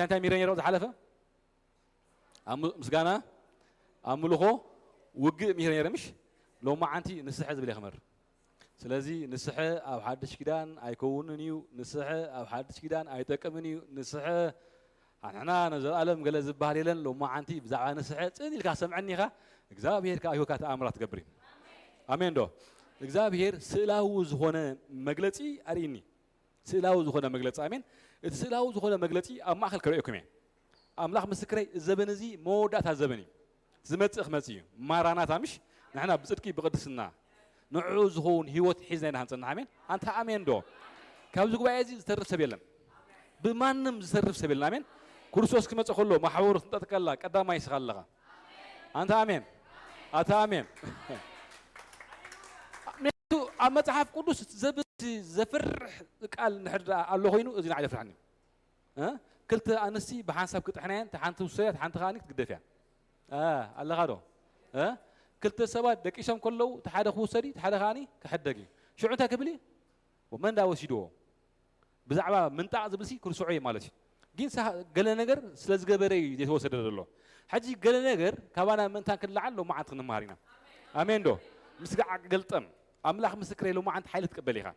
እንታይ ሚረ ነይሮ ዝሓለፈ? ኣም-፣ ምስጋና፣ ኣምልኾ፣ ውግእ ሚረ ነይረ ምሽ? ሎማዓንቲ ንስሐ ዝብል እየ ክምህር። ስለዚ ንስሐ ኣብ ሓድሽ ኪዳን ኣይከውንን እዩ፣ ንስሐ ኣብ ሓድሽ ኪዳን ኣይጠቅምን እዩ፣ ንስሐ ኣንሕና ንዘለኣለም ገለ ዝበሃል የለን። ሎማዓንቲ ብዛዕባ ንስሐ ጽን ኢልካ ሰምዐኒ ኢኻ። እግዚኣብሄር ከኣ ህይወትካ ተኣምራት ትገብር እዩ። ኣሜን ዶ? እግዚኣብሄር ስእላዊ ዝኾነ መግለጺ ኣርእይኒ። ስእላዊ ዝኾነ መግለጺ፣ ኣሜን። እቲ ስእላዊ ዝኾነ መግለጺ ኣብ ማእከል ከርእየኩም እየ። ኣምላኽ ምስክረይ፣ እዚ ዘበን እዚ መወዳእታ ዘበን እዩ። ዝመጽእ ክመጽእ እዩ። ማራናታ፣ ምሽ? ንሕና ብጽድቂ ብቕድስና ንዕኡ ዝኸውን ህይወት ሒዝና ኢና ክንጸንሕ። ኣሜን። ኣንታ ኣሜን ዶ? ካብዚ ጉባኤ እዚ ዝተርፍ ሰብ የለን። ብማንም ዝተርፍ ሰብ የለን። ኣሜን። ክርስቶስ ክመጽእ ከሎ ማሕበሩ ክንጠጥቀላ ቀዳማይ ስኻ ኣለኻ። ኣንታ ኣሜን። ኣታ ኣሜን። ምክንያቱ ኣብ መጽሓፍ ቅዱስ ዘብ-፣ ዘፍርሕ ቃል እንድሕር ደኣ ኣሎ ኮይኑ፣ እዚ ንዓይ ዘፍርሐኒ። እ? ክልተ ኣንስቲ ብሓንሳብ ክጥሕና እየን፣ እታ ሓንቲ ትውሰድ እያ፣ እታ ሓንቲ ከኣ ክትግደፍ እያ። እ፣ ኣለኻ ዶ? እ? ክልተ ሰባት ደቂሶም ከለዉ፣ እቲ ሓደ ክውሰድ እዩ፣ እቲ ሓደ ከኣ ክሕደግ እዩ። ሽዑ እንታይ ክብል እዩ? መን ዳ ወሲድዎ? ብዛዕባ ምንጣቕ ዝብልሲ ክርስዑ እዩ ማለት እዩ። ግን ሳ-፣ ገለ ነገር ስለ ዝገበረ እዩ ዘይተወሰደ ዘሎ። ሕጂ ገለ ነገር ካባና ምእንታን ክለዓል ሎማዓንቲ ክንመሃር ኢና። ኣሜን ዶ? ምስ ጋዕ ገልጠም። ኣምላኽ ምስክረይ፣ ሎማዓንቲ ሓይሊ ትቅበል ኢኻ።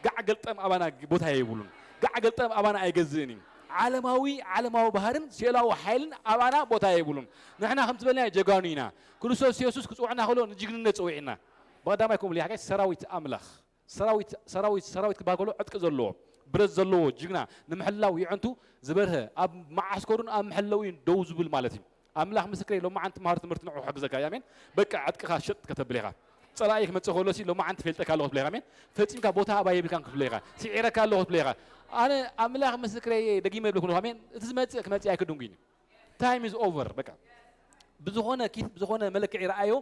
ጋዕ ገልጠም ኣባና ቦታ የብሉን። ጋዕ ገልጠም ኣባና ኣይገዝእን እዩ። ዓለማዊ፣ ዓለማዊ ባህርን ስእላዊ ሓይልን ኣባና ቦታ የብሉን። ንሕና ከም ዝበልናዮ ጀጋኑ ኢና። ክርስቶስ የሱስ ክጽውዕና ከሎ ንጅግንነት ጸዊዕና። ብቐዳማይ ከምኡ ኢሉ፣ ሓጋይ ሰራዊት ኣምላኽ። ሰራዊት፣ ሰራዊት፣ ሰራዊት ክበሃል ከሎ ዕጥቂ ዘለዎ፣ ብረት ዘለዎ፣ ጅግና፣ ንምሕላው የዕንቱ ዝበርሀ፣ ኣብ መዓስከሩን ኣብ መሐለዊን ደው ዝብል ማለት እዩ። ኣምላኽ ምስክረይ፣ ሎማዓንቲ መሃሪ ትምህርቲ ንዑ ክሕግዘካ እዩ። ኣሜን። በቃ ዕጥቅኻ ሸጥ ከተብል ኢኻ። ጸላኢ ክመጽእ ከሎ ሲ ሎማዓንቲ ፈልጠካ ኣለኹ ክትብል ኢኻ። ኣሜን። ፈጺምካ ቦታ ኣባይ የብልካን ክትብል ኢኻ። ስዒረካ ኣለኹ ክትብል ኢኻ። ኣነ ኣምላኽ ምስክረይ፣ ደጊመ ይብለኩም ኣለኹ። ኣሜን። እቲ ዝመጽእ ክመጽእ ኣይክድንጉይን እዩ። ታይም ኢዝ ኦቨር። በቃ ብዝኾነ ኪት፣ ብዝኾነ መለክዒ ረኣዮ፣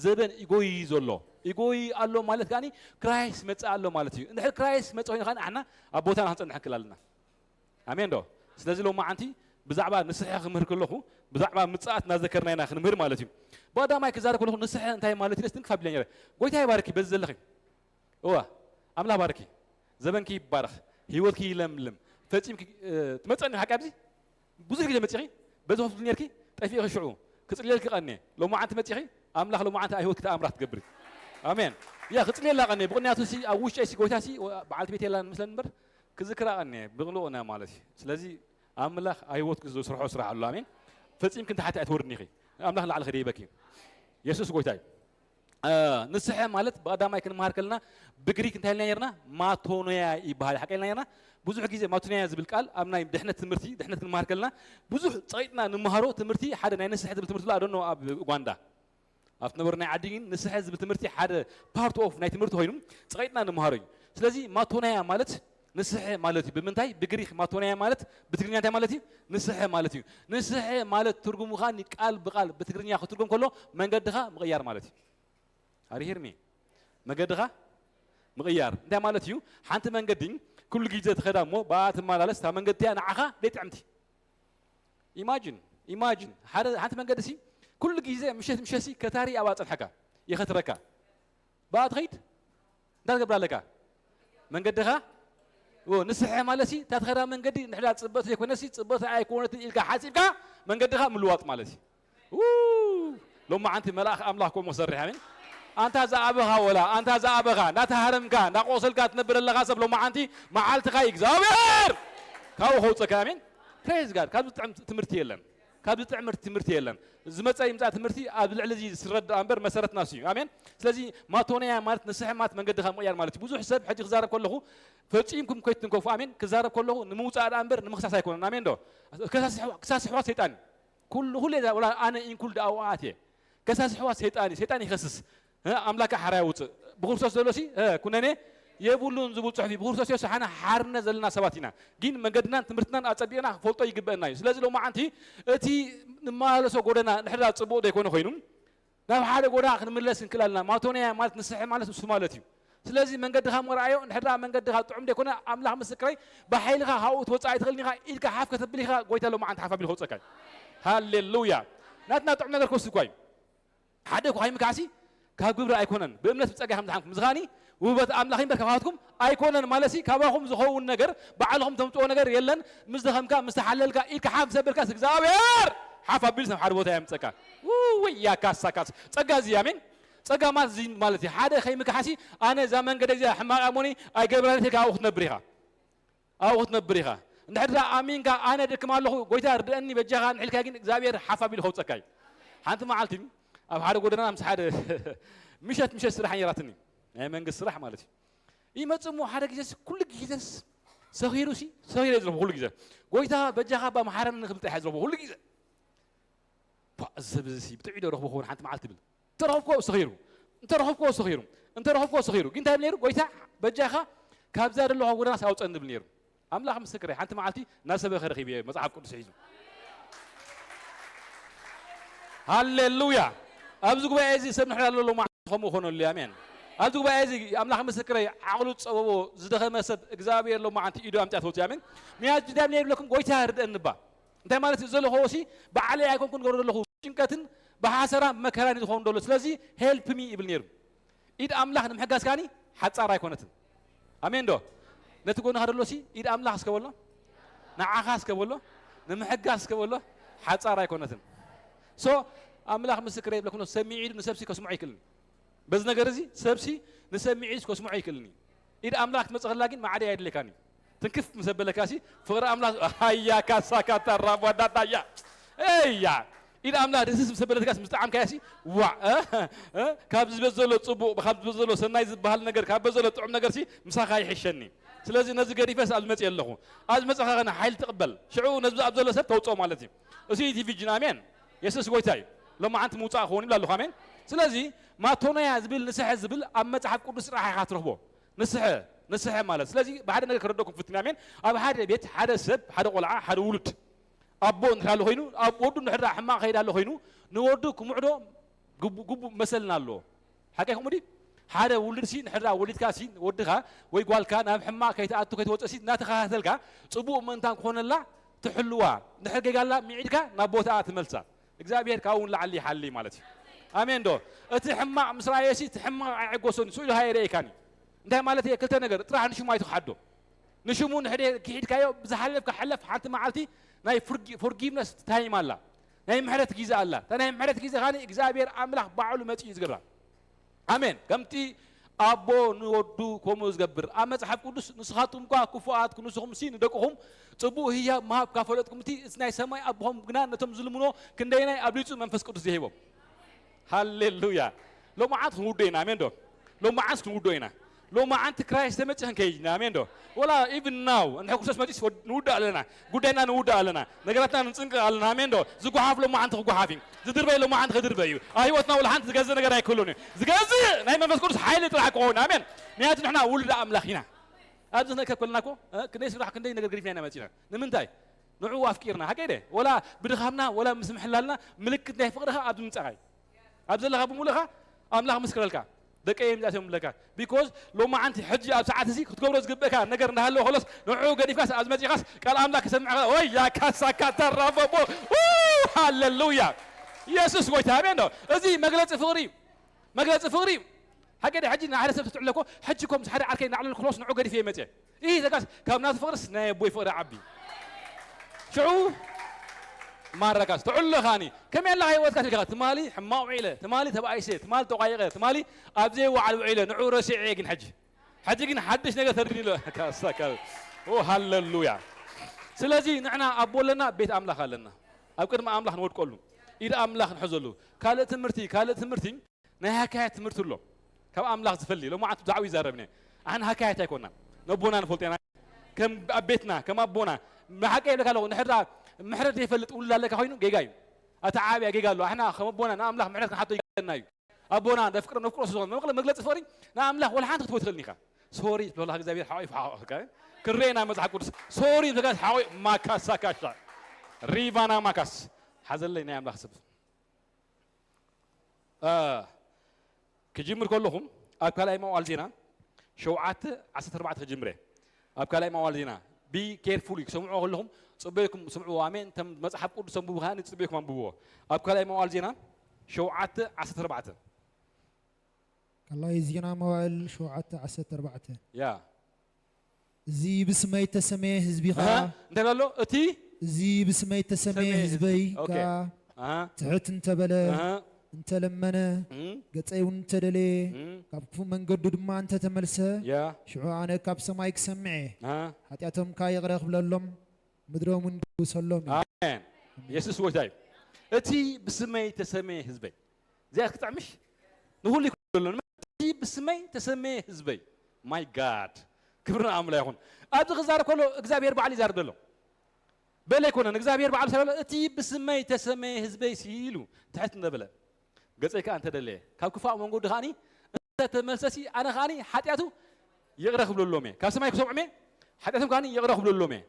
ዘበን ይጎይ ዘሎ። ይጎይ ኣሎ ማለት ከኣኒ ክራይስት መጽእ ኣሎ ማለት እዩ። እንድሕር ክራይስት መጽእ ኮይኑ ከኣኒ ኣሕና ኣብ ቦታና ክንጸንሕ ንክእል ኣለና። ኣሜን ዶ? ስለዚ ሎማዓንቲ ብዛዕባ ንስሐ ክምህር ከለኹ፣ ብዛዕባ ምጽኣት እናዘከርና ኢና ክንምህር ማለት እዩ። ብቐዳማይ ክዛረብ ከለኹ ንስሐ እንታይ ማለት እዩ? ደስ ትንክፍ ኣቢለ ነይረ። ጎይታ ይባርኪ በዚ ዘለኺ። እዋ፣ ኣምላኽ ባርኪ። ዘበንኪ ይባረኽ። ህይወትኪ ይለምልም። ፈጺምኪ፣ እ፣ ትመጸኒ ሓቂ ኣብዚ? ብዙሕ ግዜ መጺኺ፣ በዚ ከፍሉ ነርኪ፣ ጠፊእኺ ሽዑ። ክጽልየልኪ ቀንየ። ሎማዓንቲ መጺኺ፣ ኣምላኽ ሎማዓንቲ ኣብ ህይወትኪ ተኣምራት ትገብሪ። ኣሜን። ያ፣ ክጽልየላ ቀንየ። ብቕንያቱ ሲ፣ ኣብ ውሽጠይ ሲ፣ ጎይታ ሲ፣ በዓልቲ ቤት የላን መስለን እምበር፣ ክዝክራ ቀንየ። ብቕልቑና ማለት እዩ። ስለዚ ኣምላኽ ኣብ ህይወትኪ ዝሰርሖ ስራሕ ኣሎ። ኣሜን። ፈጺምኪ ንታሕቲ ኣይትወርድን ኢኺ። ኣምላኽ ንላዕሊ ከደይበኪ። የሱስ ጎይታ እዩ። እ፣ ንስሐ ማለት ብቐዳማይ ክንመሃር ከለና ብግሪክ እንታይ ኢልና ነርና? ማቶኖያ ይበሃል። ሓቂ ኢልና ነርና? ብዙሕ ግዜ ማቶኖያ ዝብል ቃል ኣብ ናይ ድሕነት ትምህርቲ፣ ድሕነት ክንመሃር ከለና ብዙሕ ጸቒጥና ንመሃሮ ትምህርቲ ሓደ ናይ ንስሐ ዝብል ትምህርቲ ኣሎ። ኣደኖ ኣብ ኡጋንዳ ኣብ ትነበሩ ናይ ዓዲ ግን ንስሐ ዝብል ትምህርቲ ሓደ ፓርት ኦፍ ናይ ትምህርቲ ኮይኑ ጸቒጥና ንመሃሮ እዩ። ስለዚ ማቶኖያ ማለት ንስሐ ማለት እዩ። ብምንታይ? ብግሪክ። ማቶኖያ ማለት ብትግርኛ እንታይ ማለት እዩ? ንስሐ ማለት እዩ። ንስሐ ማለት ትርጉሙ ከኣ ቃል ብቃል ብትግርኛ ክትርጎም ከሎ መንገድኻ ምቕያር ማለት እዩ። ኣሪሂርኒ። መገድኻ ምቕያር እንታይ ማለት እዩ? ሓንቲ መንገዲ ኩሉ ግዜ ትኸዳ እሞ ብኣ ትመላለስ፣ እታ መንገዲ እቲኣ ንዓኻ ደይ ጥዕምቲ። ኢማጂን፣ ኢማጂን፣ ሓደ፣ ሓንቲ መንገዲ ሲ ኩሉ ግዜ ምሸት፣ ምሸት ሲ ከታሪ ኣብኣ ጸንሐካ፣ ይኸትረካ። ብኣ ትኸይድ፣ እንታይ ትገብር ኣለካ? መንገድኻ፣ ዎ፣ ንስሐ ማለት ሲ፣ እታ ትኸዳ መንገዲ ንሕዳ ጽብቕቲ ዘይኮነሲ፣ ጽብቕቲ ኣይኮነትን ኢልካ ሓሲብካ፣ መንገድኻ ምልዋጥ ማለት እዩ። ው! ሎማዓንቲ መልኣኽ ኣምላኽ ከምኡ ክሰርሕ፣ ኣሜን። ኣንታ ዝኣበኻ ወላ፣ ኣንታ ዝኣበኻ፣ እንዳተሃረምካ፣ እንዳቆሰልካ ትነብር ኣለኻ ሰብ ሎማዓንቲ መዓልትኻ እግዚኣብሔር ካብኡ ከውፀካ፣ ኣሜን። ፕሬዝ ጋድ። ካብዚ ጥዕም ትምህርቲ የለን። ካብዚ ጥዕም ትምህርቲ የለን። ዝመፀ ይምፃእ ትምህርቲ ኣብ ልዕሊ እዚ ዝስረድ እምበር መሰረትና እሱ እዩ። ኣሜን። ስለዚ ማቶንያ ማለት ንስሐ ማለት መንገድኻ ምቕያር ማለት እዩ። ብዙሕ ሰብ ሕጂ ክዛረብ ከለኹ ፈፂምኩም ከይትንከፉ፣ ኣሜን። ክዛረብ ከለኹ ንምውፃእ ደኣ እምበር ንምኽሳስ ኣይኮነን። ኣሜን ዶ? ክሳስ ኣሕዋ-፣ ክሳስ ኣሕዋት ሰይጣን እዩ። ኩሉ፣ ኩሉ እዛ ወላ ኣነ ኢንኩልድ ኣብኡ ኣትየ። ከሳሲ ኣሕዋት ሰይጣን እዩ፣ ሰይጣን ይኸስስ። እ፣ ኣምላክ ሓራ የውፅእ። ብክርስቶስ ዘሎ ሲ፣ እ፣ ኩነኔ የብሉን ዝብል ፅሑፍ እዩ። ብክርስቶስ የሱስ ሓና ሓርነት ዘለና ሰባት ኢና። ግን መንገድናን ትምህርትናን ኣፀቢቕና ክፈልጦ ይግበአና እዩ። ስለዚ ሎማዓንቲ እቲ ንመላለሶ ጎደና እንድሕር ጽቡቕ ዘይኮነ ኮይኑ፣ ናብ ሓደ ጎደና ክንምለስ ክንክእል ኣለና። ማቶንያ ማለት ንስሐ ማለት እሱ ማለት እዩ። ስለዚ መንገድኻ ምርኣዮ፣ እንድሕር ደኣ መንገድኻ ጥዑም ዘይኮነ፣ ኣምላኽ ምስክረይ፣ ብሓይልኻ ካብኡ ትወጽእ ኣይትኽእልን ኢኻ ኢልካ ሓፍ ከተብል ኢኻ፣ ጎይታ ሎማዓንቲ ሓፍ ኣቢሉ ከውጸካ እዩ። ሃሌሉያ። ናትና ጥዑም ነገር ክወስድ እኳ እዩ። ሓደ እኳ ከይምካዕሲ ካብ ግብሪ ኣይኮነን፣ ብእምነት ብጸጋ ከም ዝሓንኩም። እዚ ኸኣኒ ውህበት ኣምላኽ እምበር ካባትኩም ኣይኮነን። ማለትሲ ካባኹም ዝኸውን ነገር ባዕልኹም ተምፅኦ ነገር የለን። ምስ ደኸምካ ምስ ተሓለልካ ኢድካ ሓፍ ዘበልካስ እግዚኣብሔር ሓፍ ኣቢሉ ናብ ሓደ ቦታ የምፀካ። ውይ ያካሳካስ ጸጋ እዚ ኣሜን። ጸጋ ማለት እዚ ማለት እዩ። ሓደ ከይምክሓሲ ኣነ እዛ መንገደ እዚኣ ሕማቕ ኣሞኒ ኣይገብራን ኢልካ ኣብኡ ክትነብር ኢኻ። ኣብኡ ክትነብር ኢኻ። እንድሕር ደኣ ኣሚንካ ኣነ ድክም ኣለኹ ጎይታ ርድአኒ በጃኻ ንሒልካ ግን እግዚኣብሔር ሓፍ ኣቢሉ ከውፀካ እዩ። ሓንቲ መዓልቲ ኣብ ሓደ ጎደና ምስ ሓደ ምሸት ምሸት ስራሕ ነይራትኒ፣ ናይ መንግስቲ ስራሕ ማለት እዩ። ይመጽእ እሞ ሓደ ግዜስ ኩሉ ግዜስ ሰኺሩ ሲ ሰኺረ ዝረኽቦ ኩሉ ግዜ ጎይታ በጃኻ ባ መሓረኒ ንክብል ጥራሕ ዝረኽቦ ኩሉ ግዜ። ፓ፣ እዚ ሰብ እዚ ብጥዑይ ዶ ረኽቦ ክኸውን ሓንቲ መዓልቲ ይብል። እንተረኽብኮ ሰኺሩ፣ እንተረኽብኮ ሰኺሩ፣ እንተረኽብኮ ሰኺሩ። ግን እንታይ ይብል ነይሩ? ጎይታ በጃኻ ካብዛ ዘለኹ ጎደናስ ኣውፀኒ ይብል ነይሩ። ኣምላኽ ምስክረይ ሓንቲ መዓልቲ እናሰበኸ ረኺበዮ መጽሓፍ ቅዱስ ሒዙ። ሃሌሉያ። ኣብዚ ጉባኤ እዚ ሰብ ንሕና ኣለሎ መዓልቲ ከምኡ ኾነሉ ኣሜን። ኣብዚ ጉባኤ እዚ ኣምላኽ ምስክረይ ዓቕሉ ዝጸበቦ ዝደኸመ ሰብ እግዚኣብሔር ሎ መዓልቲ ኢዱ ኣምጽያ ትወጽእ ኣሜን። ምያዝ ጅዳም ነይብለኩም ጎይታ ርድአኒ እባ። እንታይ ማለት እዩ ዘሎ ኸወሲ ባዕለይ ኣይኮንኩን ገብሮ ዘለኹ ጭንቀትን ብሓሰራ መከራን እዩ ዝኸውን ዘሎ ስለዚ ሄልፕ ሚ ይብል ነይሩ። ኢድ ኣምላኽ ንምሕጋዝ ከኣኒ ሓጻር ኣይኮነትን። ኣሜን ዶ? ነቲ ጎንኻ ደሎሲ ኢድ ኣምላኽ እስከ በሎ፣ ንዓኻ እስከ በሎ፣ ንምሕጋዝ እስከ በሎ፣ ሓጻር ኣይኮነትን። ሶ ኣምላኽ ምስክረ ይብለኩም፣ ሰብ ሚዒዱ ንሰብሲ ከስምዖ ይክእልኒ። በዚ ነገር እዚ ሰብሲ ንሰብ ሚዒዱ ከስምዖ ይክእልኒ። ኢድ ኣምላኽ ትመጽእ ከላ ግን ማዕደ ኣይድለካኒ። ትንክፍ ምስ ኣበለካሲ ፍቕሪ ኣምላኽ ሃያ ካሳ ካታ ራቧ ዳዳያ እያ። ኢድ ኣምላኽ ደስስ ምስ ኣበለትካስ ምስ ጠዓምካያሲ ዋዕ እ? እ? ካብ ዝበዝ ዘሎ ጽቡቕ ካብ ዝበዝ ዘሎ ሰናይ ዝበሃል ነገር ካብ በዝ ዘሎ ጥዑም ነገርሲ ምሳኻ ይሕሸኒ። ስለዚ ነዚ ገዲፈስ ኣብዚ መጽእ ኣለኹ። ኣብዚ መጽኻ ኸነ ሓይል ትቕበል ሽዑ ነዚ ኣብ ዘሎ ሰብ ተውፅኦ ማለት እዩ። እዚ እቲ ቪጅን ኣሜን። የሱስ ጎይታ እዩ። ሎማዓንቲ ምውፃእ ክኸውን ይብል ኣለኹ ኣሜን። ስለዚ ማቶኖያ ዝብል ንስሐ ዝብል ኣብ መጽሓፍ ቅዱስ ጥራሕ ኢኻ ትረኽቦ። ንስሐ ንስሐ ማለት ስለዚ ብሓደ ነገር ክረደኩም ፍትን ኣሜን። ኣብ ሓደ ቤት ሓደ ሰብ ሓደ ቆልዓ ሓደ ውሉድ ኣቦ እንድሕር ኣሎ ኮይኑ ኣብ ወዱ እንድሕር ደኣ ሕማቕ ከይድ ኣሎ ኮይኑ ንወዱ ክምዕዶ ግቡ- ግቡእ መሰልና ኣለዎ። ሓቀይ ከምኡ ድዩ? ሓደ ውሉድ ሲ እንድሕር ደኣ ወሊድካ ሲ ወድኻ ወይ ጓልካ ናብ ሕማቕ ከይትኣቱ ከይትወፅእ ሲ እናተኸታተልካ ፅቡቕ ምእንታን ክኾነላ ትሕልዋ። እንድሕር ጌጋላ ሚዒድካ ናብ ቦታኣ ትመልሳ። እግዚኣብሔር ካብኡ እውን ላዓሊ ይሓሊ ማለት እዩ። ኣሜን ዶ? እቲ ሕማቕ ምስ ረኣየ ሲ እቲ ሕማቕ ኣይዕጎሶን እዩ። ስኢሉ ሃየረኤካን እዩ። እንታይ ማለት እየ? ክልተ ነገር ጥራሕ ንሽሙ ኣይትኽሓዶ። ንሽሙ ንሕደ ክሒድካዮ ብዝሓለፍካ ሕለፍ ሓንቲ መዓልቲ ናይ ፎርጊቭነስ ታይም ኣላ። ናይ ምሕረት ግዜ ኣላ። እታ ናይ ምሕረት ግዜ ኻኒ እግዚኣብሔር ኣምላኽ ባዕሉ መጺኡ እዩ ዝገብራ። ኣሜን። ከምቲ ኣቦ ንወዱ ከምኡ ዝገብር ኣብ መጽሓፍ ቅዱስ ንስኻትኩም እኳ ክፉኣት ክንስኹም ሲ ንደቅኹም ጽቡቕ ህያብ ምሃብ ካብ ፈለጥኩም እቲ እቲ ናይ ሰማይ ኣቦኹም ግና ነቶም ዝልምኖ ክንደይናይ ኣብሊጹ መንፈስ ቅዱስ ዝሂቦም። ሃሌሉያ። ሎማዓንት ክንውዶ ኢና ኣሜን ዶ? ሎማዓንት ክንውዶ ኢና። ሎማዓንቲ ክራይስት ተመጺ ክንከይድ ኢና ኣሜን ዶ? ወላ ኢቭን ናው እንድሕር ክርስቶስ መጺስ ንውዳእ ኣለና። ጉዳይና ንውዳእ ኣለና። ነገራትና ንጽንቅቕ ኣለና ኣሜን ዶ? ዝጓሓፍ ሎማዓንቲ ክጓሓፍ እዩ። ዝድርበይ ሎማዓንቲ ክድርበ እዩ። ኣብ ህይወትና ወላ ሓንቲ ዝገዝእ ነገር ኣይክህሉን እዩ። ዝገዝእ ናይ መንፈስ ቅዱስ ሓይሊ ጥራሕ ክኸውን ኣሜን። ምክንያቱ ንሕና ውሉድ ኣምላኽ ኢና። ኣብዚ ነከብ ከለና እኮ ክንደይ ስራሕ ክንደይ ነገር ገዲፍና ኢና መጺና። ንምንታይ? ንዕኡ ኣፍቂርና ሃቀይደ ወላ ብድኻምና ወላ ምስ ምሕላልና ምልክት ናይ ፍቕርኻ ኣብ ምምጻኻ እዩ። ኣብ ዘለኻ ብምሉእኻ ኣምላኽ ምስክረልካ ደቀ እዮም ዛቶም ብለካ ቢኮዝ ሎማዓንቲ ሕጂ ኣብ ሰዓት እዚ ክትገብሮ ዝግበእካ ነገር እንዳሃለወ ከሎስ ንዕኡ ገዲፍካስ ኣብዚ መጺኻስ ቃል ኣምላኽ ክሰምዕኻ ወይ ያካሳካ ተራበቦ። ሃሌሉያ። ኢየሱስ ጎይታ ኣሜን ዶ? እዚ መግለጺ ፍቕሪ እዩ። መግለጺ ፍቕሪ እዩ። ሓቂ ደ ሕጂ ንሓደ ሰብ ትትዕሎ እኮ ሕጂ እኮ ምስ ሓደ ዓርከይ እናዕለልኩ ክሎስ ንዑ ገዲፈ ይመጽእ። ይህ ዘጋስ ካብ ናቱ ፍቕርስ ናይ ኣቦይ ፍቕሪ ዓቢ። ሽዑ ማረጋስ ትዕሎ ኻኒ ከመይ ኣለኻ ህይወትካ ትልካ ትማሊ ሕማቕ ውዒለ ትማሊ ተባኢሰ ትማሊ ተቋይቐ ትማሊ ኣብ ዘይወዓል ውዒለ ንዑ ረሲዐ ግን ሕጂ ሕጂ ግን ሓድሽ ነገር ተርድኒ ኣሎ። ካሳካ ሃሌሉያ። ስለዚ ንሕና ኣቦ ኣለና ቤት ኣምላኽ ኣለና። ኣብ ቅድሚ ኣምላኽ ንወድቀሉ ኢድ ኣምላኽ ንሕዘሉ። ካልእ ትምህርቲ ካልእ ትምህርቲ ናይ ሃካያት ትምህርቲ ኣሎ ካብ ኣምላኽ ዝፈሊ ሎማዓንት ብዛዕባ ይዛረብኒ። ኣን ሃካያት ኣይኮና ነቦና ንፈልጦ ኢና ከም ኣብ ቤትና ከም ኣቦና ንሓቂ ይብለካ ኣለኹ ንሕዳ ምሕረት ዘይፈልጥ ውሉድ ኣለካ ኮይኑ ጌጋ እዩ። ኣታ ዓብያ ጌጋ ኣሎ ኣሕና ከም ኣቦና ንኣምላኽ ምሕረት ክንሓቶ ይገና እዩ። ኣቦና ነፍቅሮ ነፍቅሮ ስለ ዝኾነ መግለ- መግለፂ ፍቕሪ ንኣምላኽ ወላ ሓንቲ ክትቦ ትኽእልኒ ኢኻ። ሶሪ ብሎላ እግዚኣብሔር ሓቆ ይፍሓቆ ክሬና መጽሓፍ ቅዱስ ሶሪ ብጋዝ ሓቆ ማካሳ ካሻ ሪቫና ማካስ ሓዘለይ ናይ ኣምላኽ ሰብ ክጅምር ከለኹም ኣብ ካልኣይ መዋል ዜና ሸውዓተ ዓሰርተ ኣርባዕተ ክጅምር እየ። ኣብ ካልኣይ መዋል ዜና ቢ ኬርፉል ክሰምዑ ከለኹም ጽበይኩም ስምዑ። ኣሜን። ተም መጽሓፍ ቅዱስ ኣንብቡ ከኣ ጽበይኩም ኣንብብዎ። ኣብ ካልኣይ መዋል ዜና ሸውዓተ ዓሰርተ ኣርባዕተ ካልኣይ ዜና መዋዕል ሸውዓተ ዓሰርተ ኣርባዕተ። ያ እዚ ብስመይ ተሰመየ ህዝቢ ኸዓ ኣሃ፣ እንታይ ኣሎ እቲ እዚ ብስመይ ተሰመየ ሰመየ ህዝበይ ኦኬ። ከኣ ኣሃ ትሕት እንተበለ ኣሃ እንተለመነ እም ገጸይ እውን እንተደለየ እም ካብ ክፉእ መንገዱ ድማ እንተተመልሰ ያ ሽዑ ኣነ ካብ ሰማይ ክሰምዕ እየ። ኣሃ ሓጢኣቶም ከኣ ይቕረ ክብለሎም ምድሮም እውን ክውሰሎም እዩ። ኣሜን። የሱስ ጎይታ እዩ። እቲ ብስመይ ተሰመየ ህዝበይ እዚኣ ክትጥዕምሽ ንኹሉ ይኩን ዘሎ እቲ ብስመይ ተሰመየ ህዝበይ ማይ ጋድ ክብሪ ንኣምላኽ ይኹን። ኣብዚ ክዛረብ ከሎ እግዚኣብሔር ባዕሉ ይዛረብ ዘሎ በለ ኣይኮነን። እግዚኣብሔር ባዕሉ ሰለ እቲ ብስመይ ተሰመየ ህዝበይ ሲ ኢሉ ትሕት እንተበለ ገጸይ ከኣ እንተደለየ ካብ ክፋእ መንገዱ ከኣኒ እንተተመልሰሲ ኣነ ከኣኒ ሓጢኣቱ ይቕረ ክብለሎም እየ። ካብ ሰማይ ክሰምዖም እየ። ሓጢኣቶም ከኣኒ ይቕረ ክብለሎም እየ።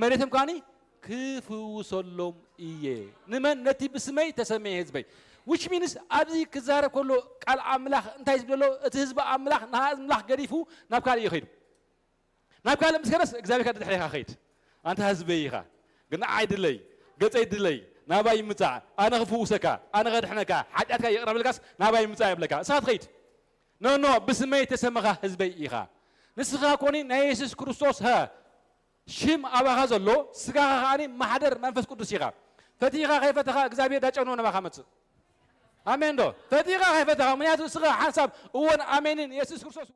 መሬቶም ከኣኒ ክፍውሰሎም እየ። ንመን? ነቲ ብስመይ ተሰመየ ህዝበይ። Which means ኣብዚ ክዛረብ ከሎ ቃል ኣምላኽ እንታይ ዝብሎ እቲ ህዝቢ ኣምላኽ ንኣምላኽ ገዲፉ ናብ ካልእ እዩ ከይዱ። ናብ ካልእ ምስ ከደስ እግዚኣብሔር ከኣ ድሕሬኻ ከይድ። ኣንታ ህዝበይ ኢኻ። ግን ንዓይ ድለይ፣ ገጸይ ድለይ፣ ናባይ ይምጻእ፣ ኣነ ክፍውሰካ፣ ኣነ ከድሕነካ፣ ሓጢኣትካ ይቕረ ብልካስ ናባይ ይምጻእ ይብለካ። እሳ ትኸይድ። ኖ ኖ ብስመይ ተሰመኻ ህዝበይ ኢኻ። ንስኻ ኮኒ ናይ የሱስ ክርስቶስ ሀ ሽም ኣባኻ ዘሎ ስጋኻ ከኣኒ ማሕደር መንፈስ ቅዱስ ኢኻ። ፈቲኻ ከይፈተኻ እግዚኣብሔር ዳጨኖ ነባኻ መጽእ። ኣሜን ዶ? ፈቲኻ ከይፈተኻ ምክንያቱ ስኻ ሓንሳብ እወን ኣሜንን የሱስ ክርስቶስ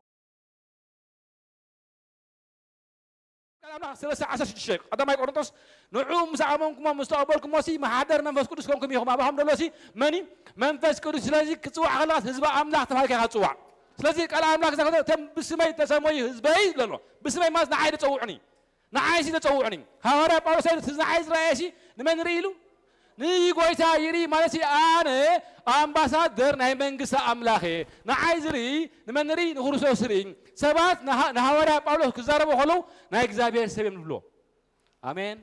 ቃል ኣምላኽ ሰለስተ ዓሰርተ ሽዱሽተ ቀዳማይ ቆሮንቶስ ንዑ ምስ ኣመንኩሞ ምስ ተቐበልኩሞ ሲ መሓደር መንፈስ ቅዱስ ኮንኩም ኢኹም ኣባኹም ደሎ ሲ መን እዩ መንፈስ ቅዱስ ስለዚ ክጽዋዕ ከለኻስ ህዝቢ ኣምላኽ ተባሂልካ ኢኻ ትጽዋዕ ስለዚ ቃል ኣምላኽ እዛ ከተማ እቶም ብስመይ ተሰመዩ ህዝበይ ዝብለሎ ብስመይ ማለት ንዓይ ዝጸውዑኒ ንዓይ ሲ ተጸውዑኒ ሃዋርያ ጳውሎስ ኣይነት ንዓይ ዝረኣየ ሲ ንመን ርኢ ኢሉ ንጎይታ ይርኢ ማለት ኣነ ኣምባሳደር ናይ መንግስቲ ኣምላኽ እየ ንዓይ ዝርኢ ንመን ርኢ ንክርስቶስ ርኢ ሰባት ንሃዋርያ ጳውሎስ ክዛረቡ ከለዉ ናይ እግዚኣብሔር ሰብ እዮም ዝብልዎ ኣሜን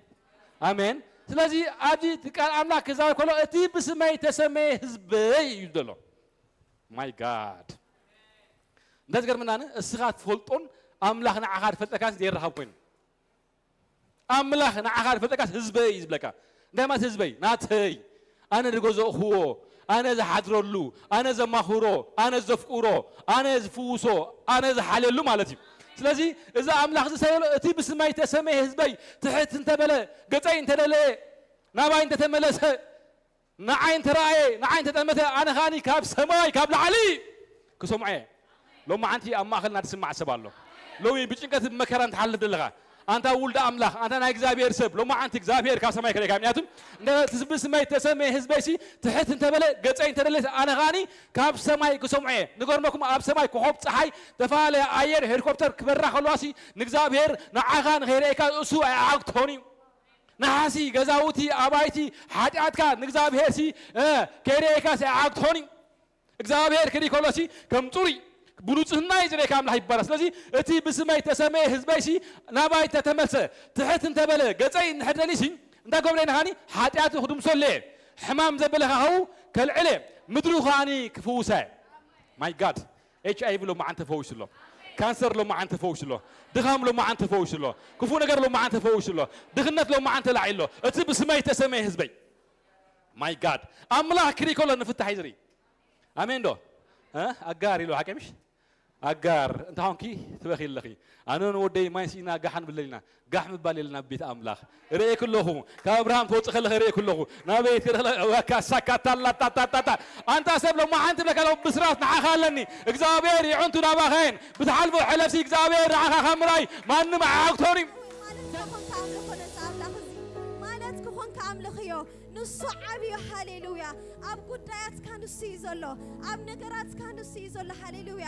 ኣሜን ስለዚ ኣብዚ ቃል ኣምላኽ ክዛረብ ከሎ እቲ ብስመይ ተሰመየ ህዝበይ እዩ ዘሎ ማይ ጋድ እንታይ ዝገርመና እስኻ ትፈልጦን ኣምላኽ ንዓኻ ዝፈልጠካን ዘይረኸብ ኮይኑ ኣምላኽ ንዓኻ ዝፈልጠካስ ህዝበይ እዩ ዝብለካ እንታይ ማለት ህዝበይ ናተይ ኣነ ዝገዘእኽዎ ኣነ ዝሓድረሉ ኣነ ዘማኽሮ ኣነ ዘፍቅሮ ኣነ ዝፍውሶ ኣነ ዝሓልየሉ ማለት እዩ ስለዚ እዚ ኣምላኽ ዝሰበሎ እቲ ብስመይ ተሰመየ ህዝበይ ትሕት እንተበለ ገፀይ እንተደለየ ናባይ እንተተመለሰ ንዓይ እንተረኣየ ንዓይ እንተጠመተ ኣነ ከኣኒ ካብ ሰማይ ካብ ላዕሊ ክሰምዖ እየ ሎማዓንቲ ኣብ ማእኸልና ዝስማዕ ሰብ ኣሎ ሎሚ ብጭንቀት ብመከራ እንትሓልፍ ዘለኻ ኣንታ ውልዲ ኣምላኽ ኣንታ ናይ እግዚኣብሔር ሰብ ሎማዓንቲ እግዚኣብሔር ካብ ሰማይ ከለካ ምክንያቱ ብስመይ ተሰመየ ህዝበይሲ ትሕት እንተበለ ገፀይ እንተደለየት ኣነ ከኣኒ ካብ ሰማይ ክሰምዖ እየ ንገርመኩም ኣብ ሰማይ ኮኾብ ፀሓይ ተፈላለየ ኣየር ሄሊኮፕተር ክበራ ከለዋሲ ንእግዚኣብሔር ንዓኻ ንኸይረእካ እሱ ኣይዓግቶን እዩ ነሓሲ፣ ገዛውቲ፣ ኣባይቲ፣ ሓጢኣትካ ንእግዚኣብሔር ሲ ከይርእየካ ሲ ኣይዓግ ትኾን እዩ። እግዚኣብሔር ክርኢ ከሎ ሲ ከም ፅሩይ ብንፅህና እዩ ዝርእየካ ኣምላኽ ይባላል። ስለዚ እቲ ብስመይ ተሰመየ ህዝበይ ሲ ናባይ ተተመልሰ ትሕት እንተበለ ገፀይ እንድሕር ደልዩ ሲ እንታይ ገብረ ኢና ከዓኒ ሓጢኣቱ ክድምሰሉ እየ ሕማም ዘበለ ካኸው ከልዕለ ምድሩ ከዓኒ ክፍውሳ እየ። My God ኤች ኣይ ቪ ሎማዓንቲ ተፈዊሱ ኣሎ። ካንሰር ሎማዓንቲ ተፈዊሱ ኣሎ። ድኻም ሎማዓንቲ ተፈዊሱ ኣሎ። ክፉእ ነገር ሎማዓንቲ ተፈዊሱ ኣሎ። ድኽነት ሎማዓንቲ ተላዒሉ ኣሎ። እቲ ብስመይ ተሰመየ ህዝበይ ማይ ጋድ ኣምላኽ ክርኢ ከሎ ንፍታሕ እዩ ዝርኢ። ኣሜን ዶ? እ? ኣጋር ኢሉ ሓቂ ምሽ? ኣጋር እንተ ኾንኪ ትበኺ ኣለኺ። ኣነ ንወደይ ማይ ስኢና ጋሓን ብለል ኢና። ጋሕ ምባል የለን ኣብ ቤት ኣምላኽ ርእየኪ ኣለኹ ካብ ኣብርሃም ትወፅእ ከለኸ ርእየኪ ኣለኹ ናበይ ትረለ ወካ ሳካታላታታታታ ኣንታ ሰብ ሎማዓንቲ ብለካ ለው ብስራት ንዓኻ ኣለኒ እግዚኣብሔር ይዕንቱ ናባኸን ብትሓልፎ ሕለፍሲ እግዚኣብሔር ንዓኻ ካብ ምርኣይ ማንም ኣዓግቶን እዩ ማለት ክኾንካ ኣምልኾ ነዚ ኣምላኽ እዚ ማለት ክኾንካ ኣምልኽዮ ንሱ ዓብዩ ሃሌሉያ ኣብ ጉዳያትካ ንሱ እዩ ዘሎ ኣብ ነገራትካ ንሱ እዩ ዘሎ ሃሌሉያ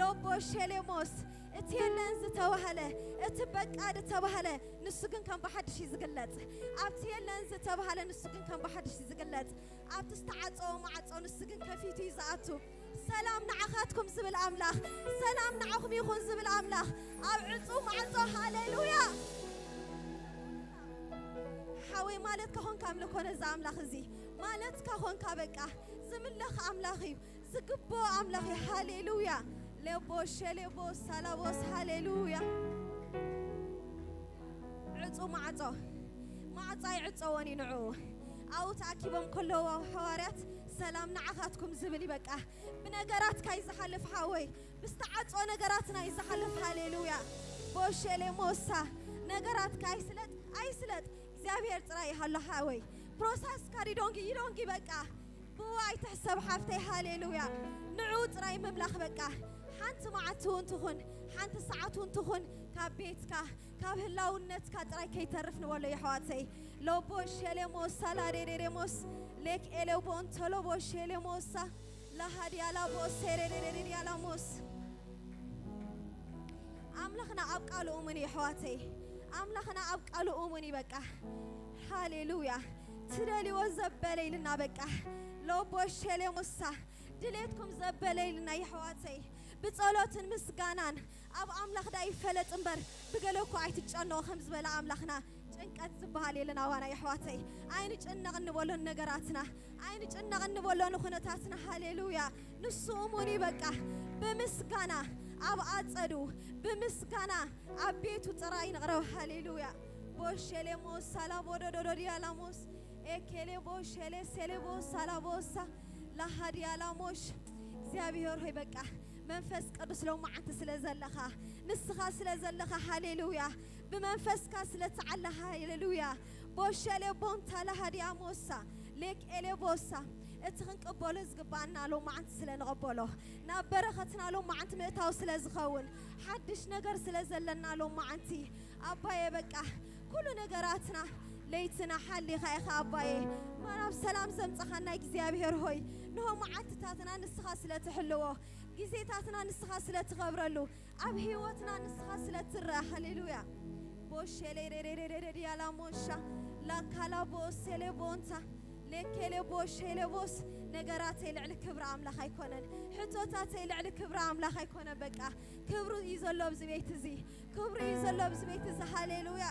ሎቦ ሸሌሞስ እቲ የለን ዝተባህለ እቲ በቃ ዝተባህለ ንሱ ግን ከም ብሓድሽ እዩ ዝግለጽ ኣብቲ የለን ዝተባህለ ንሱ ግን ከም ብሓድሽ እዩ ዝግለጽ ኣብቲ ዝተዓጸወ ማዕጾ ንሱ ግን ከፊቱ እዩ ዝኣቱ ሰላም ንዓኻትኩም ዝብል ኣምላኽ ሰላም ንዓኹም ይኹን ዝብል ኣምላኽ ኣብ ዕጹ ማዕጾ ሃሌሉያ ሓወይ ማለት ከኾንካ ኣምልኮ ነዚ ኣምላኽ እዚ ማለት ከኾንካ በቃ ዝምለኽ ኣምላኽ እዩ ዝግብኦ ኣምላኽ እዩ ሃሌሉያ ሌቦ ሸሌቦ ሳላቦስ ሃሌሉያ ዕጹ ማዕጾ ማዕጾ ኣይዕጸዎን እዩ ንዑ ኣብኡ ተኣኪቦም ከለዉ ሃዋርያት ሰላም ንዓኻትኩም ዝብል ይበቃ። ብነገራትካ እዩ ዝሓልፍ ሓወይ፣ ብዝተዓጾ ነገራትና እዩ ዝሓልፍ። ሃሌሉያ። ቦሸሌ ሞሳ ነገራትካ ኣይስለጥ ኣይስለጥ፣ እግዚኣብሔር ጥራይ ይሃሎ ሓወይ። ፕሮሰስካ ሪዶንጊ ይዶንጊ በቃ። ብኡ ኣይትሕሰብ ሓፍተይ። ሃሌሉያ። ንዑ ጥራይ ምምላኽ በቃ። ሓንቲ መዓልቲ እውን ትኹን ሓንቲ ሰዓት እውን ትኹን ካብ ቤትካ ካብ ህላውነትካ ጥራይ ከይተርፍ ንበሎ የሕዋተይ። ሎቦ ሸሌሞስ ሳላዴዴዴሞስ ሌክ ኤሌቦን ተሎቦ ሸሌሞሳ ላሃዲያ ላቦ ሴሬዴዴዴዲያ ላሞስ። ኣምላኽና ኣብ ቃሉ እሙን እዩ የሕዋተይ። ኣምላኽና ኣብ ቃሉ እሙን እዩ በቃ። ሃሌሉያ። ትደልዎ ዘበለ ኢልና በቃ። ሎቦ ሸሌሞሳ ድሌትኩም ዘበለ ኢልና የሕዋተይ። ብጸሎትን ምስጋናን ኣብ ኣምላኽ ዳ ይፈለጥ እምበር ብገለ እኮ ኣይትጨነቑ ከም ዝበለ ኣምላኽና ጭንቀት ዝበሃል የለን ኣባና የሕዋተይ። ኣይንጭነቕ እንበሎ ነገራትና ኣይንጭነቕ እንበሎ ንኹነታትና። ሃሌሉያ። ንሱ እሙን እዩ በቃ። ብምስጋና ኣብ ኣጸዱ ብምስጋና ኣብ ቤቱ ጥራይ ንቕረብ። ሃሌሉያ። ቦሸሌ ሞሳ ላቦዶዶዶዲያ ላሞስ ኤኬሌ ቦሸሌ ሴሌ ቦሳ ላቦሳ ላሃዲያ ላሞሽ። እግዚኣብሔር ሆይ በቃ መንፈስ ቅዱስ ሎማዓንቲ ስለ ዘለኻ ንስኻ ስለ ዘለኻ ሃሌሉያ። ብመንፈስካ ስለ ትዓለ ሃሌሉያ። ቦሸሌ ቦንታ ላሃዲያ ሞሳ ሌክ ኤሌ ቦሳ እቲ ክንቅበሎ ዝግባኣና ሎማዓንቲ ስለ ንቐበሎ ናብ በረኸትና ሎማዓንቲ ምእታው ስለ ዝኸውን ሓድሽ ነገር ስለ ዘለና ሎማዓንቲ ኣባየ በቃ ኩሉ ነገራትና ለይትና ሓሊኻ ኢኻ ኣባየ ማናብ ሰላም ዘምጻኻና እግዚኣብሔር ሆይ ንሆ መዓልትታትና ንስኻ ስለ ትሕልዎ ግዜታትና ንስኻ ስለ ትኸብረሉ ኣብ ህይወትና ንስኻ ስለ ትረአ ሃሌሉያ። ቦሼሌ ሬሬሬሬሬ ዲያላ ሞሻ ላካላ ቦሴሌ ቦንታ ሌኬሌ ቦሼሌ ቦስ ነገራተይ ልዕሊ ክብሪ ኣምላኽ ኣይኮነን። ሕቶታተይ ልዕሊ ክብሪ ኣምላኽ ኣይኮነን። በቃ ክብሩ እዩ ዘሎ ኣብዚ ቤት እዚ። ክብሩ እዩ ዘሎ ኣብዚ ቤት እዚ። ሃሌሉያ።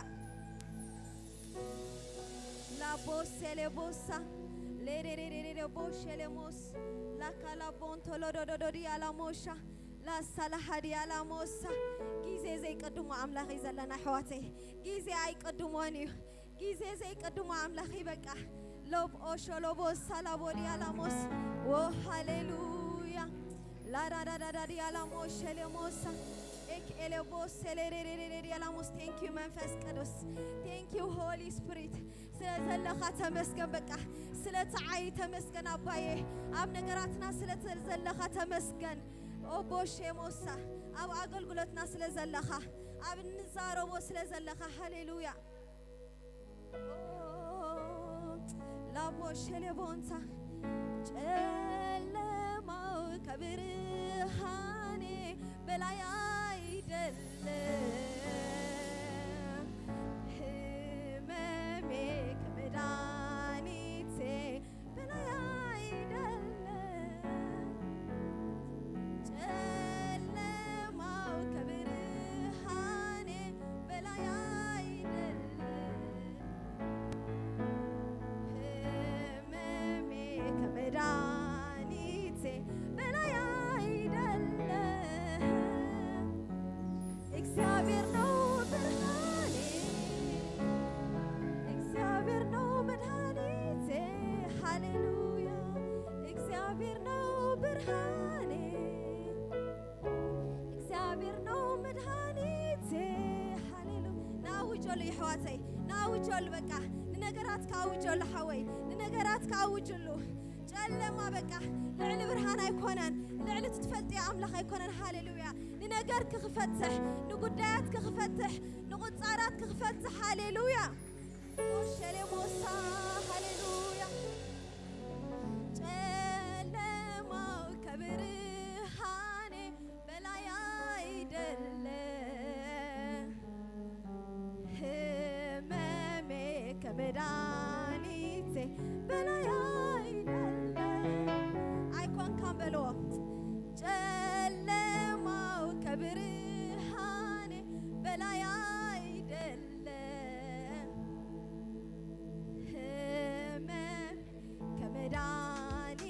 ላቦሴሌ ቦሳ ሌሬሬሬሬ ቦሼሌ ሞስ ላካ ላቦንቶ ሎዶዶዶዲ ያላ ሞሻ ላሳ ላሃዲ ያላ ሞሳ። ግዜ ዘይቀድሞ ኣምላኽ እዩ ዘለና ኣሕዋተይ። ግዜ ኣይቀድሞን እዩ። ግዜ ዘይቀድሞ ኣምላኽ እዩ። በቃ ሎብ ኦሾ ሎቦሳ ላቦዲ ያላ ሞስ ዎ ሃሌሉያ። ላዳዳዳዳዲ ያላ ሞሼሌ ሞሳ ኤክ ኤሌ ቦሴ ሌሬሬሬሬ ያላ ሞስ። Thank you መንፈስ ቅዱስ። Thank you Holy Spirit። ስለ ዘለኻ ተመስገን። በቃ ስለ ተዓይ ተመስገን ኣባዬ። ኣብ ነገራትና ስለ ዘለኻ ተመስገን። ኦቦ ሼሞሳ ኣብ ኣገልግሎትና ስለ ዘለኻ ኣብ እንዛረቦ ስለ ዘለኻ ሃሌሉያ። ላቦ ሸሌቦንታ ጨለማው ከብርሃኔ በላይ አይደለም፣ ህመሜ ከመድኃኒቴ በላይ አይደለም፣ ጨለማው ከብርሃኔ በላይ አይደለም፣ ህመሜ ከመድኃኒቴ በላይ አይደለም። እግዚአብሔር ነው ብርሃኔ፣ እግዚአብሔር ነው መድኃኒቴ። ሃሌሉያ። እግዚአብሔር ነው ብርሃኔ፣ እግዚኣብሔር ነው መድኃኒቴ። ሃሌሉያ። ንኣውጀሉ የሕዋተይ፣ ንኣውጀሉ በቃ ንነገራትካ ኣውጀሉ ሓወይ፣ ንነገራትካ ኣውጅሉ። ጨለማ በቃ ልዕሊ ብርሃን ኣይኮነን፣ ልዕሊ ትትፈልጥዮ ኣምላኽ ኣይኮነን። ሃሌሉያ። ንነገር ክኽፈትሕ፣ ንጉዳያት ክኽፈትሕ፣ ንቁጻራት ክኽፈትሕ። ሃሌሉያ። ሸሌ ሞሳ። ሃሌሉያ። ጨለማው ከብርሃኔ በላይ አይደለም፣ ህመሜ ከመድኃኒቴ በላይ አይደለም። አይኮንካም በልዎ። ጨለማው ከብርሃኔ በላይ አይደለም፣ ህመም ከመድኃኒ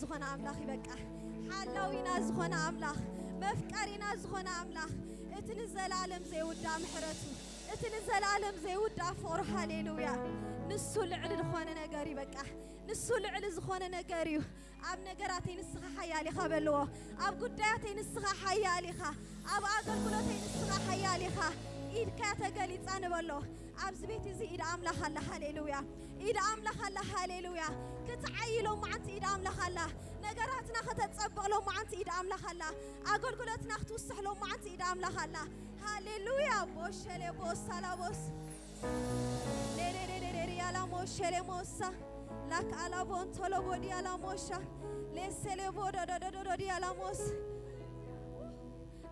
ዝኾነ ኣምላኽ ይበቃ። ሓላዊና ዝኾነ ኣምላኽ፣ መፍቀሪና ዝኾነ ኣምላኽ፣ እቲ ንዘላለም ዘይውዳእ ምሕረቱ፣ እቲ ንዘላለም ዘይውዳእ ፍቕሩ፣ ሃሌሉያ። ንሱ ልዕሊ ዝኾነ ነገር ይበቃ። ንሱ ልዕሊ ዝኾነ ነገር እዩ። ኣብ ነገራተይ ንስኻ ሓያል ኢኻ በልዎ። ኣብ ጉዳያተይ ንስኻ ሓያል ኢኻ። ኣብ ኣገልግሎተይ ንስኻ ሓያል ኢኻ። ኢድካ ተገሊጻ ንበሎ። ኣብዚ ቤት እዚ ኢድ ኣምላኽ ኣላ። ሃሌሉያ። ኢድ ኣምላኽ ኣላ። ሃሌሉያ። ክትዓይሎም መዓንቲ ኢድ ኣምላኽ ኣላ። ነገራትና ከተጸብቕሎም መዓንቲ ኢድ ኣምላኽ ኣላ። ኣገልግሎትና ክትውስሕሎም መዓንቲ ኢድ ኣምላኽ ኣላ። ሃሌሉያ። ቦሸሌ ቦሳላቦስ ሌሌሌሌሌ ያላሞሸሌ ሞሳ ላክ ኣላቦን ቶሎቦዲ ያላሞሻ ሌሴሌ ቦዶዶዶዶዲ ያላሞስ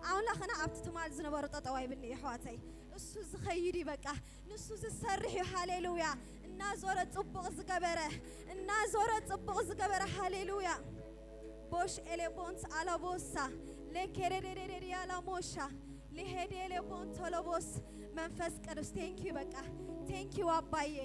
ኣምላኽና ኣብቲ ትማል ዝነበሩ ጠጠው ኣይብልኒ የሕዋተይ። እሱ ዝኸይድ እዩ በቃ። ንሱ ዝሰርሕ እዩ። ሃሌሉያ። እናዞረ ጽቡቕ ዝገበረ፣ እናዞረ ጽቡቕ ዝገበረ። ሃሌሉያ። ቦሽ ኤሌቦንት ኣላቦሳ ሌኬሬዴዴዴዲ ያላሞሻ ሊሄዴ ኤሌቦንት ቶሎቦስ መንፈስ ቅዱስ ቴንኪዩ በቃ። ቴንኪዩ ኣባዬ።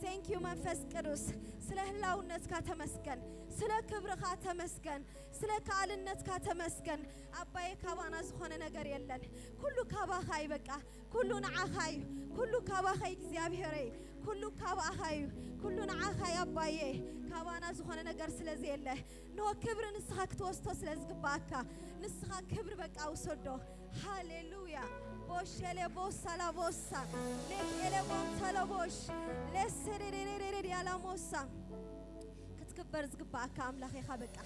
ቴንኪዩ መንፈስ ቅዱስ። ስለ ህላውነትካ ተመስገን። ስለ ክብርኻ ተመስገን። ስለ ከኣልነትካ ተመስገን። ኣባዬ ካባና ዝኾነ ነገር የለን። ኩሉ ካባኻ እዩ በቃ። ኩሉ ንዓኻ እዩ። ኩሉ ካባኻ እዩ እግዚኣብሄረይ። ኩሉ ካባኻ እዩ። ኩሉ ንዓኻ እዩ ኣባዬ። ካባና ዝኾነ ነገር ስለ ዘየለ ኖ ክብሪ ንስኻ ክትወስዶ ስለ ዝግባኣካ ንስኻ ክብሪ በቃ ውሰዶ። ሃሌሉያ። ቦሸሌ ቦሳ ላቦሳ ሌኬሌ ቦንተለቦሽ ሌሴዴዴዴዴዴ ያላሞሳ ክትክበር ዝግባኣካ ኣምላኽ ኢኻ በቃ።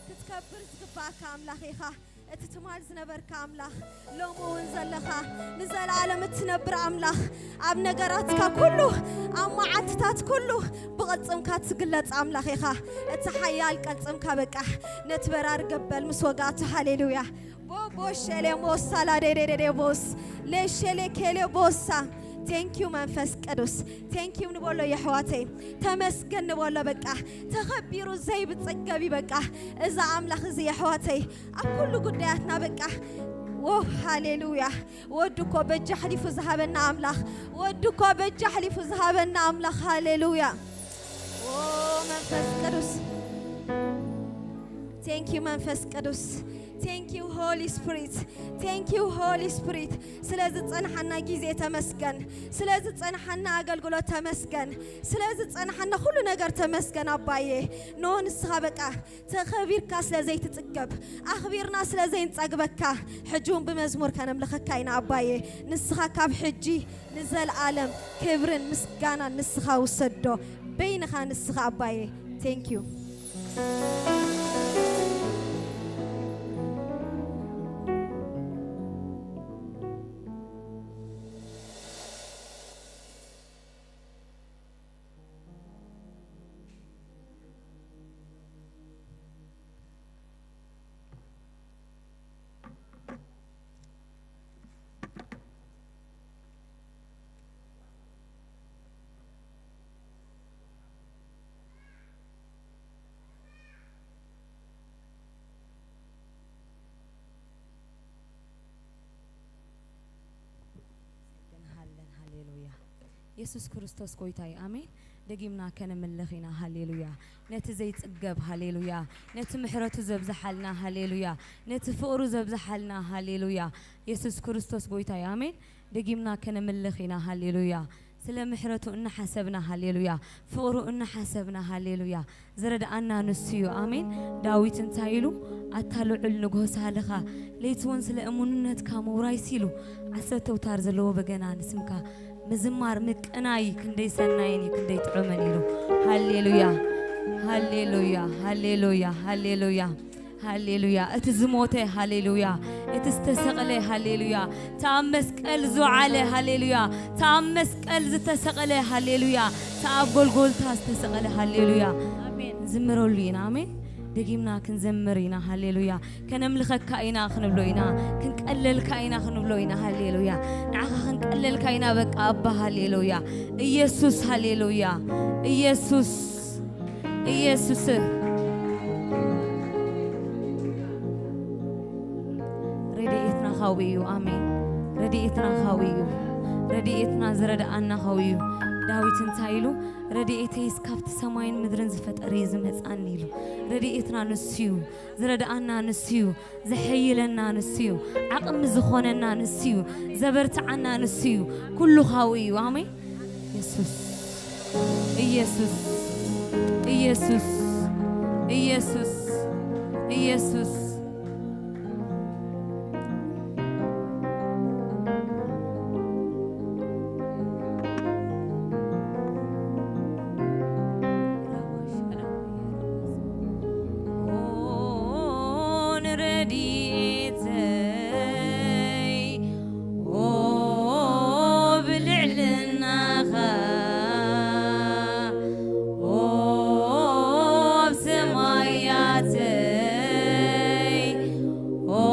ክትከብር ዝግባኣካ ኣምላኽ ኢኻ። እቲ ትማል ዝነበርካ ኣምላኽ ሎሚ እውን ዘለኻ ንዘለኣለም እትነብር ኣምላኽ ኣብ ነገራትካ ኩሉ ኣብ መዓልትታት ኩሉ ብቕልጽምካ ትግለጽ ኣምላኽ ኢኻ። እቲ ሓያል ቀልጽምካ በቃ ነቲ በራሪ ገበል ምስ ወጋእቱ ሃሌሉያ። ቦቦ ሸሌ ሞሳ ላዴዴዴዴ ቦስ ሌሸሌ ኬሌ ቦሳ ቴንኪዩ መንፈስ ቅዱስ ቴንኪዩ ንበሎ የሕዋተይ። ተመስገን ንበሎ በቃ። ተኸቢሩ ዘይብጸገብ እዩ በቃ። እዛ ኣምላኽ እዚ የሕዋተይ ኣብ ኩሉ ጉዳያትና በቃ። ዎ ሃሌሉያ። ወዱ እኮ በጃ ሕሊፉ ዝሃበና ኣምላኽ ወዱ እኮ በጃ ሕሊፉ ዝሃበና ኣምላኽ ሃሌሉያ። ዎ መንፈስ ቅዱስ ቴንኪዩ መንፈስ ቅዱስ ቴንኪዩ ሆሊ ስፕሪት ቴንኪዩ ሆሊ ስፕሪት። ስለ ዝጸንሓና ግዜ ተመስገን። ስለ ዝጸንሓና ኣገልግሎት ተመስገን። ስለ ዝጸንሓና ኩሉ ነገር ተመስገን ኣባዬ። ኖ ንስኻ በቃ ተኸቢርካ ስለ ዘይትጽገብ ኣኽቢርና ስለ ዘይንጸግበካ ሕጂ እውን ብመዝሙር ከነምልኸካ ኢና ኣባዬ። ንስኻ ካብ ሕጂ ንዘለኣለም ክብርን ምስጋናን ንስኻ ውሰዶ። በይንኻ ንስኻ ኣባዬ። ቴንኪዩ። ሰግንሃለን። ሃሌሉያ። የሱስ ክርስቶስ ጎይታ እዩ። ኣሜን። ደጊምና ከነምልኽ ኢና። ሃሌሉያ። ነቲ ዘይጽገብ፣ ሃሌሉያ። ነቲ ምሕረቱ ዘብዝሓልና፣ ሃሌሉያ። ነቲ ፍቕሩ ዘብዝሓልና፣ ሃሌሉያ። የሱስ ክርስቶስ ጎይታ እዩ። ኣሜን። ደጊምና ከነምልኽ ኢና። ሃሌሉያ። ስለ ምሕረቱ እናሓሰብና፣ ሃሌሉያ። ፍቕሩ እናሓሰብና፣ ሃሌሉያ። ዝረድኣና ንሱ እዩ። ኣሜን። ዳዊት እንታይ ኢሉ? ኣታ ልዑል ንግሆ ሳልኻ፣ ለይቲ እውን ስለ እሙንነትካ ምውራይሲ ኢሉ። ዓሰርተ ኣውታር ዘለዎ በገና ንስምካ ምዝማር ምቅናይ ክንደይ ሰናይን እዩ ክንደይ ጥዑምን ኢሉ። ሃሌሉያ ሃሌሉያ ሃሌሉያ ሃሌሉያ ሃሌሉያ። እቲ ዝሞተ ሃሌሉያ፣ እቲ ዝተሰቕለ ሃሌሉያ፣ እቲ ኣብ መስቀል ዝወዓለ ሃሌሉያ፣ እቲ ኣብ መስቀል ዝተሰቕለ ሃሌሉያ፣ እቲ ኣብ ጎልጎልታ ዝተሰቕለ ሃሌሉያ። ኣሜን። ዝምረሉ ኢና። ኣሜን። ደጊምና ክንዘምር ኢና። ሃሌሉያ። ከነምልኸካ ኢና ክንብሎ ኢና። ክንቀለልካ ኢና ክንብሎ ኢና። ሃሌሉያ። ንዓኻ ክንቀለልካ ኢና። በቃ ኣባ ሃሌሉያ። ኢየሱስ ሃሌሉያ። ኢየሱስ ኢየሱስ ረድኤትና ኻዊ እዩ። ኣሜን። ረድኤትና ኻዊ እዩ። ረድኤትና ዝረድኣና ኻዊ እዩ። ዳዊት እንታይ ኢሉ? "ረድኤተይስ ካብቲ ሰማይን ምድርን ዝፈጠረ እዩ ዝመጽኣኒ" ኢሉ። ረድኤትና ንሱ እዩ፣ ዝረድኣና ንሱ እዩ፣ ዘሐይለና ንሱ እዩ፣ ዓቕሚ ዝኾነና ንሱ እዩ፣ ዘበርትዓና ንሱ እዩ፣ ኩሉ ካብኡ እዩ። ኣሜን። ኢየሱስ፣ ኢየሱስ፣ ኢየሱስ፣ ኢየሱስ፣ ኢየሱስ። ኦ ንረድኤተይ፣ ኦ ብልዕልናኻ፣ ኦ ኣብ ሰማያተይ፣ ኦ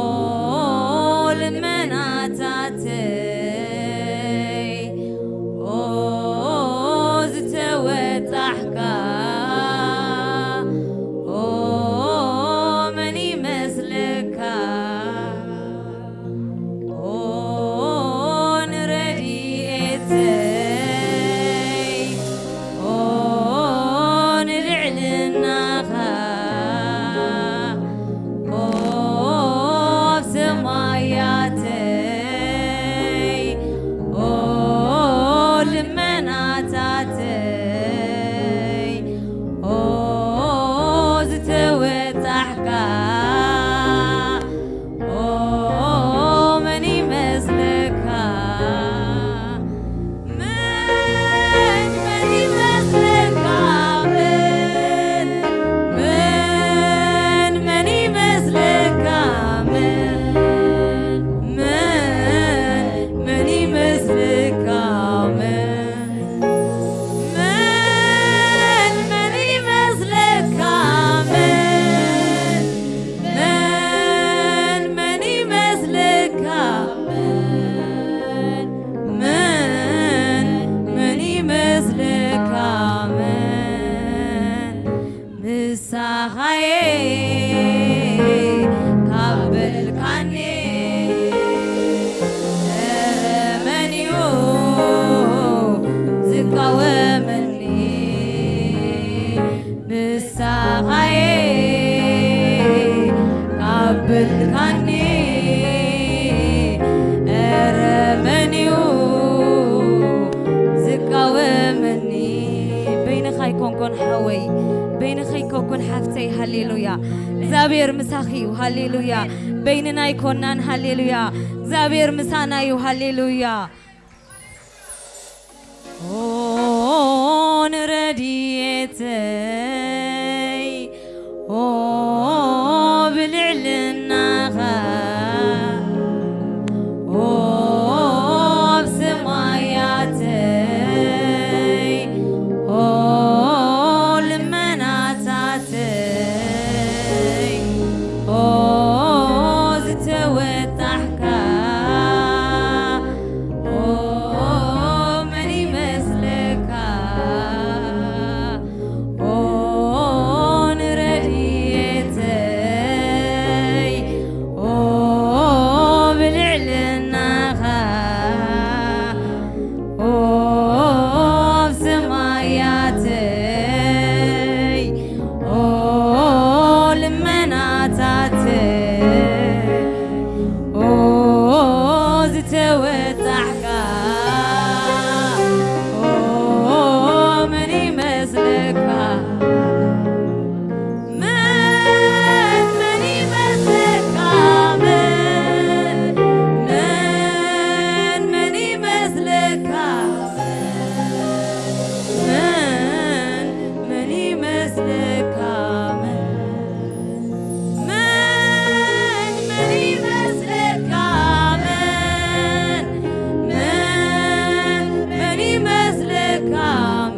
ልመናታተይ፣ ኦ ዝተወጣሕካ፣ ኦ መን ይመስለካ? ኦ ንረድኤተይ፣ ኦ ንልዕልናኻ፣ ኦ ኣብ ሰማያተይ፣ ኦ ልመናታተይ፣ ኦ ዝተወጣሕካ፣ ኦ መን ይመስለካ? መን፣ መን ይመስለካ? መን፣ መን፣ መን ይመስለካ? መን፣ መን፣ መን ይመስለካ? መን፣ መን፣ መን ይመስለካ? መን፣ መን፣ መን ይመስለካ? መን፣ መን፣ መን ይመስለካ? መን ምሳኻየ ካብ በልካኒ፣ ኧረ መን እዩ ዝቃወመኒ? ንስኻየ ካብ በልካኒ፣ ኧረ መን እዩ ዝቃወመኒ? በይንኻ ኣይኮንኩን ሓወይ፣ በይንኻ ኣይኮንኩን ሓፍተይ። ሃሌሉያ። እግዚኣብሔር ምሳኺ እዩ። ሃሌሉያ። በይንና ኣይኮናን። ሃሌሉያ። እግዚኣብሔር ምሳና እዩ። ሃሌሉያ። ኦ ንረድኤተይ፣ ኦ ብልዕልናኻ፣ ኦ ኣብ ሰማያተይ፣ ኦ ልመናታተይ፣ ኦ ዝተወጣሕካ፣ ኦ መን ይመስለካ? ኦ ንረድኤተይ፣ ኦ ብልዕልናኻ፣ ኦ ኣብ ሰማያተይ፣ ኦ ልመናታተይ፣ ኦ ዝተወጣሕካ፣ ኦ መን ይመስለካ? መን፣ መን ይመስለካ? መን፣ መን፣ መን ይመስለካ? መን፣ መን ይመስለካ? መን፣ መን፣ መን ይመስለካ? መን፣ መን፣ መን ይመስለካ?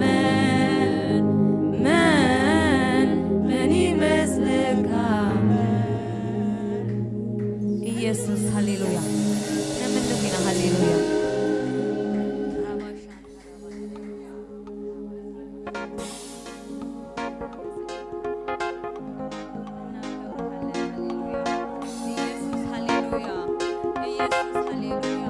መን፣ መን፣ መን ይመስለካ? መን፣ ኢየሱስ፣ ሃሌሉያ። ነምልኽ ኢና፣ ሃሌሉያ። ኢየሱስ፣ ሃሌሉያ። ኢየሱስ፣ ሃሌሉያ።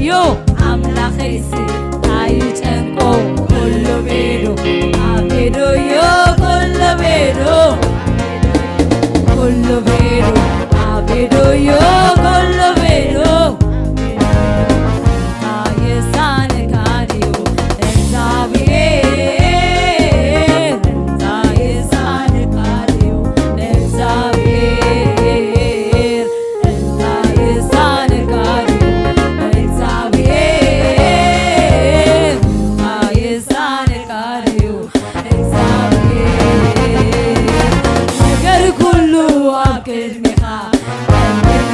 ዮ ኣምላኸይሲ ኣይጨንቆ፣ ኩሉ ቤዶ ኣቤዶዮ፣ ኩሉ ቤዶ፣ ኩሉ ቤዶ ኣቤዶዮ፣ ኩሉ ቤዶ። እንታይ ይሳነካ ድዩ እግዚኣብሔር? እንታይ ይሳነካ ድዩ እግዚኣብሔር? እንታይ ይሳነካ ድዩ እግዚኣብሔር? እንታይ ይሳነካ ድዩ እግዚኣብሔር? ነገር ኩሉ ኣብ ቅድሜኻ፣ ቀንድን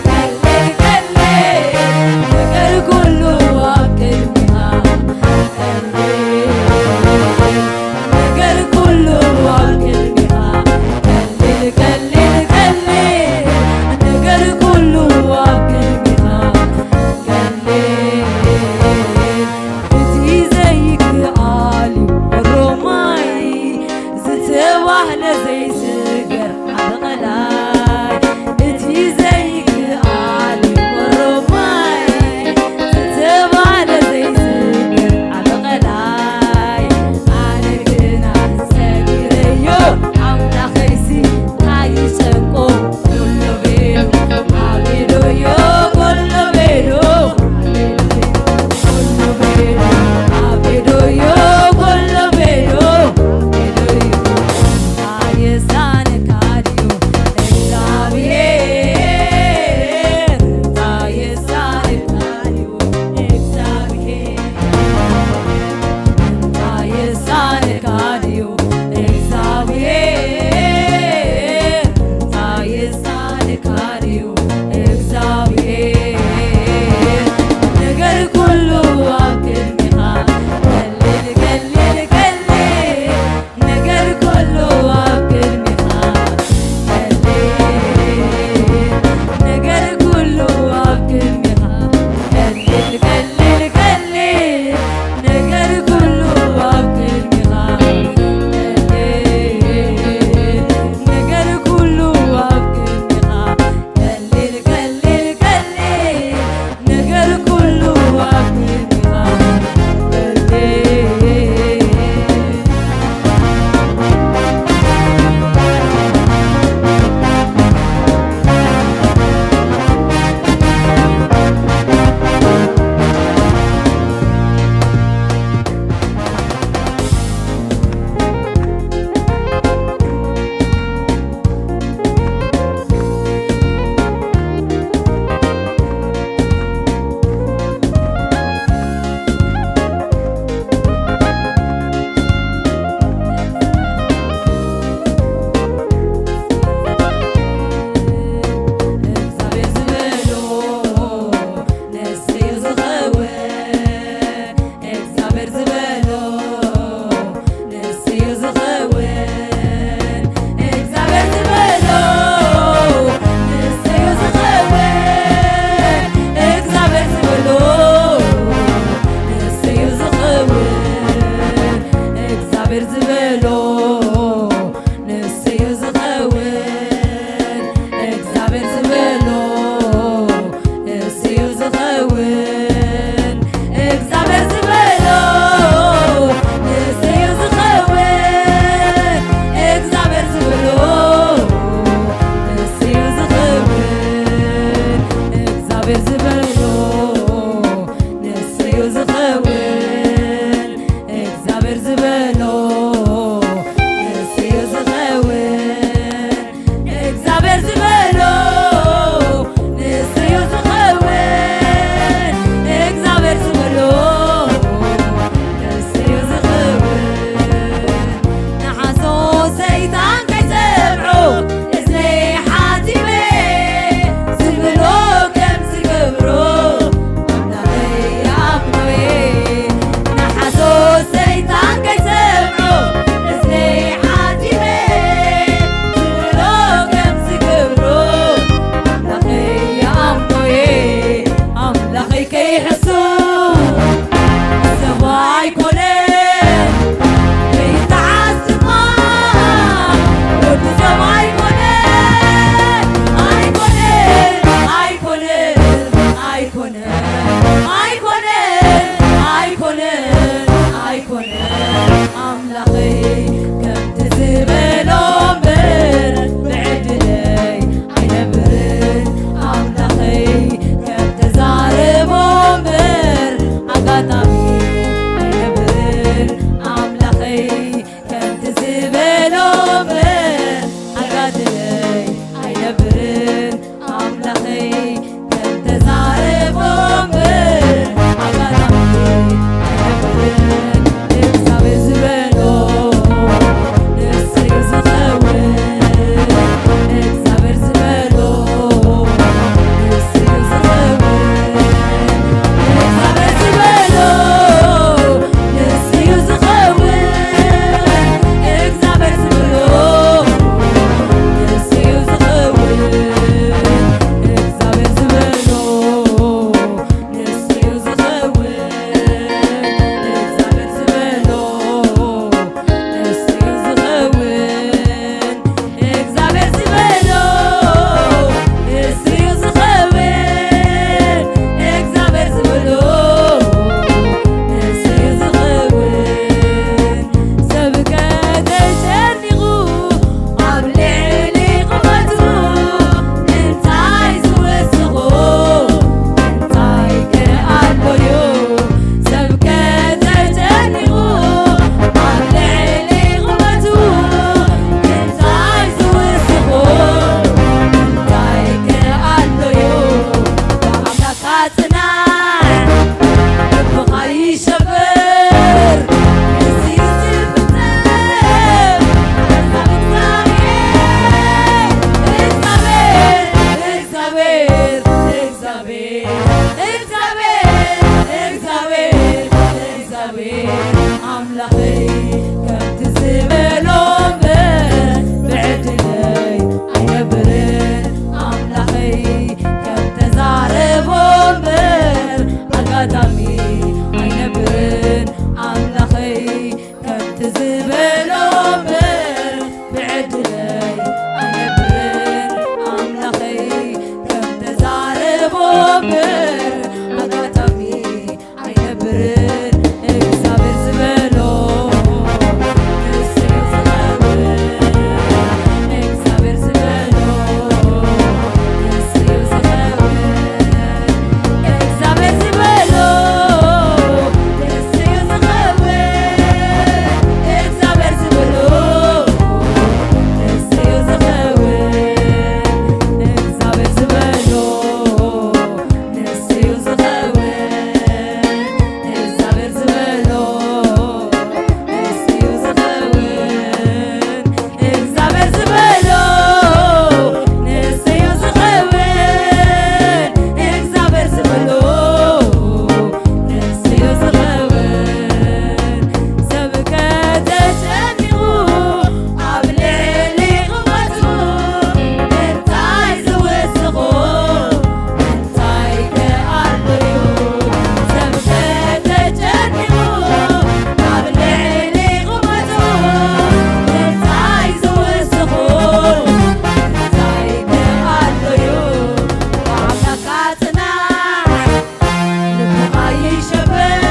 ይሸብር።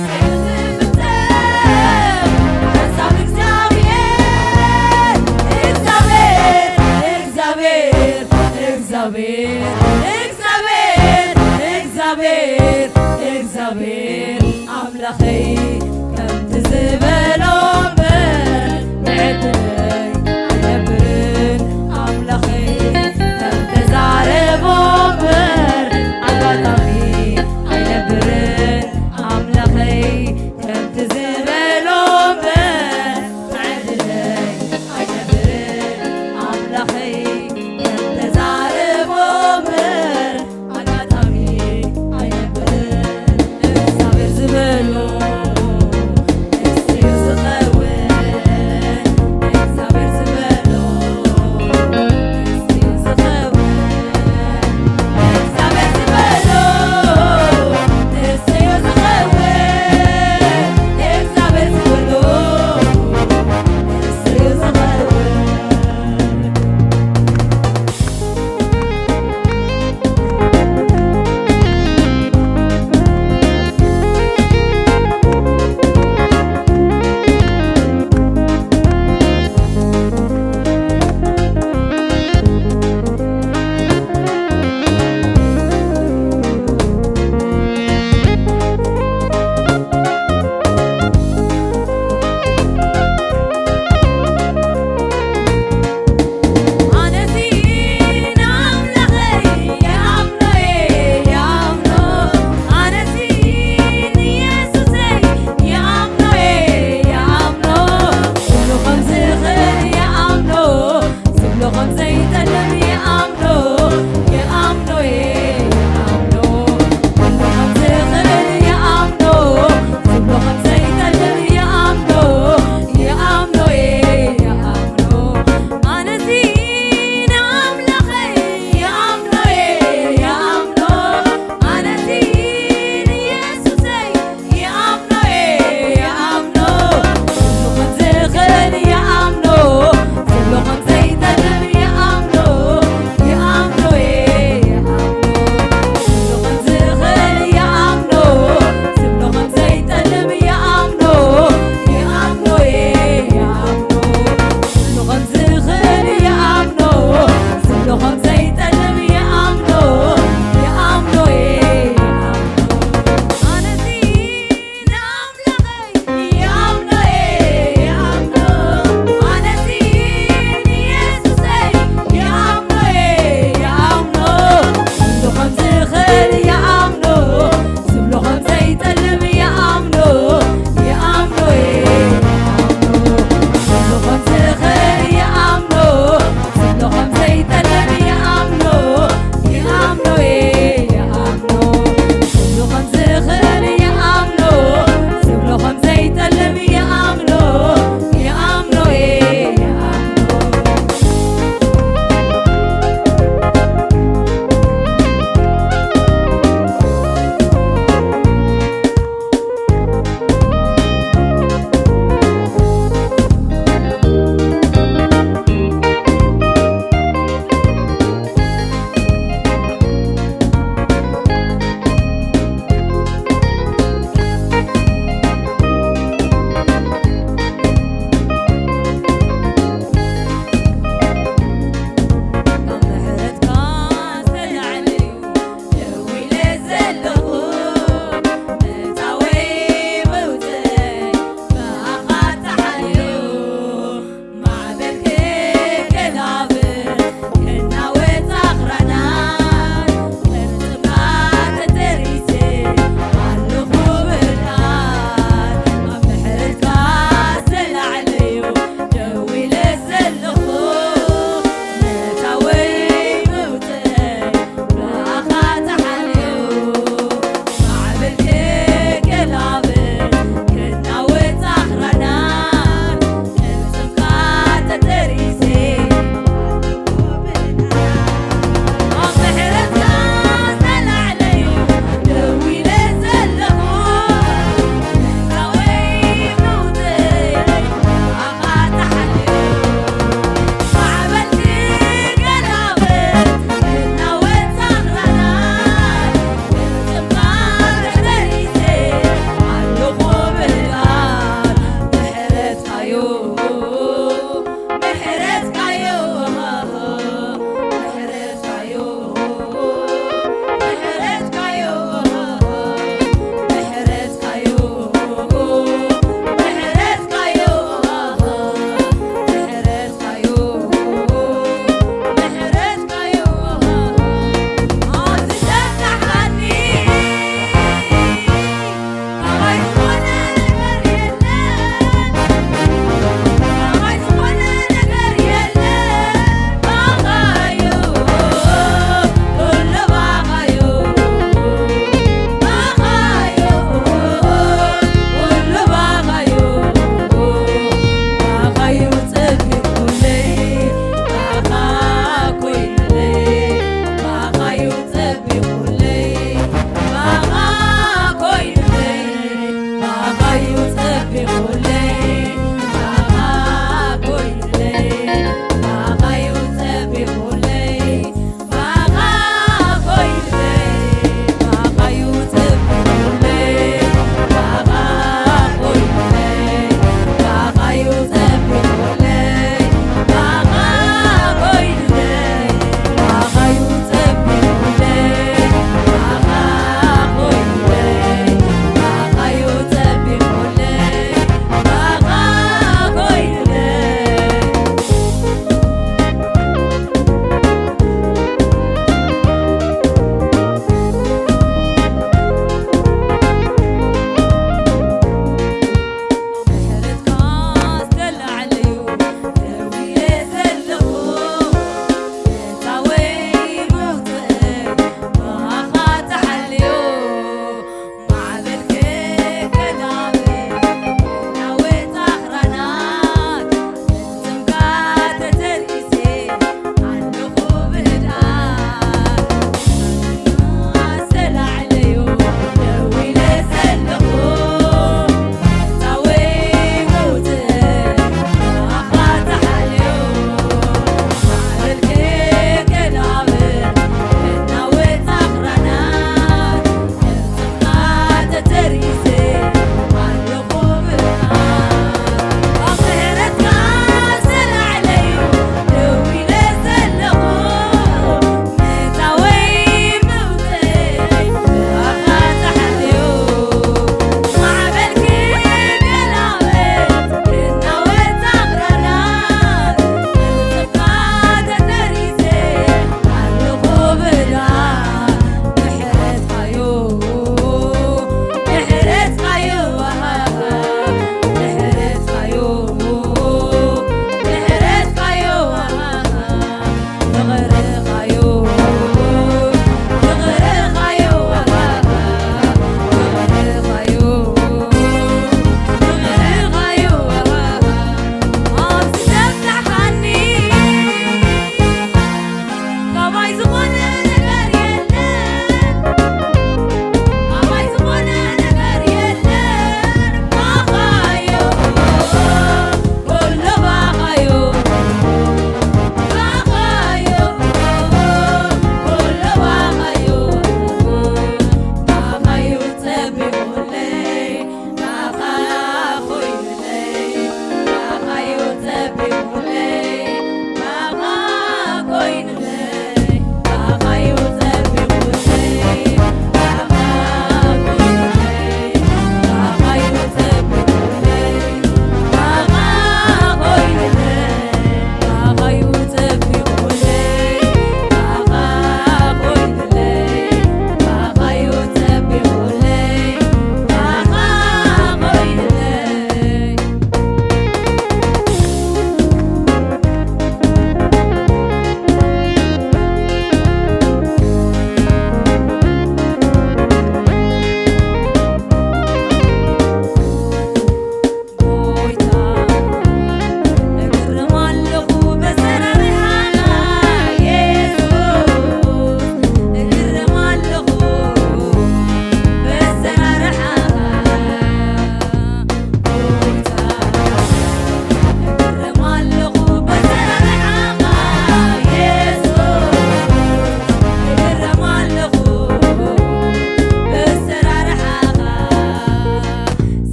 ንስዩ ዝፍጸም ሓሳብ እግዚኣብሔር፣ እግዚኣብሔር፣ እግዚኣብሔር፣ እግዚኣብሔር፣ እግዚኣብሔር፣ እግዚኣብሔር፣ እግዚኣብሔር ኣምላኸይ ከምቲ ዝበሎ እምበር ብዕድለይ ኣይነብርን። ኣምላኸይ ከምተዛረቦ እምበር ኣጋጣሚ ኣይነብርን። ኣምላኸይ ከምቲ ዝበሎ እምበር ብዕድለይ ኣይነብርን። ኣምላኸይ ከምተዛረቦ እምበር ኣጋጣሚ ኣይነብርን። እግዚኣብሔር ዝበሎ ንስዩ ዝኸውን።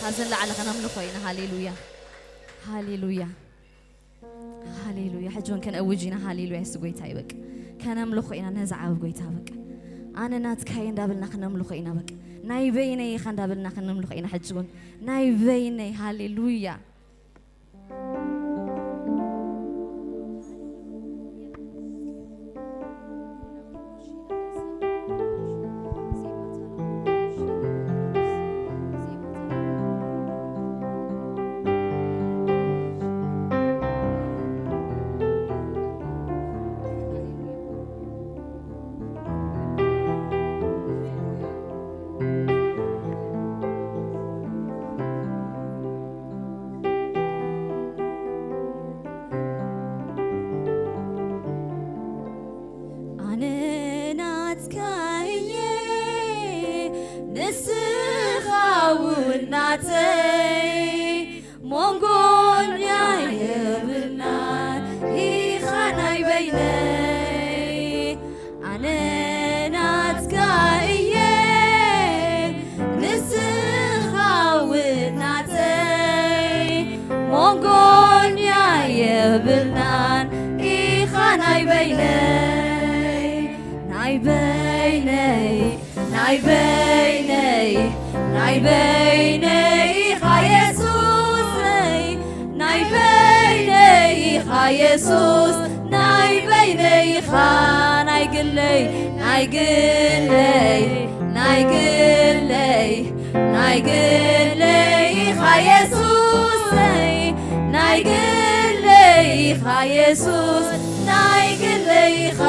ኣብዘን ላዕሊ ከነምልኾ ኢና። ሃሌሉያ፣ ሃሌሉያ፣ ሃሌሉያ። ሕጂ እውን ከነእውጅ ኢና። ሃሌሉያ፣ የሱስ ጎይታ እዩ። በቃ ከነምልኾ ኢና ነዚ ዓቢ ጎይታ። በቃ ኣነ ናትካ እየ እንዳበልና ከነምልኾ ኢና። በቃ ናይ በይነይ ኢኻ እንዳበልና ከነምልኾ ኢና። ሕጂ እውን ናይ በይነይ። ሃሌሉያ። ኣነ ናትካ እየ፣ ንስኻ እውን ናተይ፣ ሞንጎኛ የብልናን፣ ኢኻ ናይ በይነይ። ኣነ ናትካ እየ፣ ንስኻ እውን ናተይ፣ ሞንጎኛ የብልናን፣ ኢኻ ናይ በይነይ፣ ናይ በይነይ፣ ናይ በይነይ፣ ናይ በይነይ ኢኻ የሱሰይ፣ ናይ በይነይ ኢኻ የሱስ፣ ናይ በይነይ ኢኻ፣ ናይ ግለይ፣ ናይ ግለይ፣ ናይ ግለይ፣ ናይ ግለይ ኢኻ የሱሰይ፣ ናይ ግለይ ኢኻ የሱስ፣ ናይ ግለይ ኢኻ።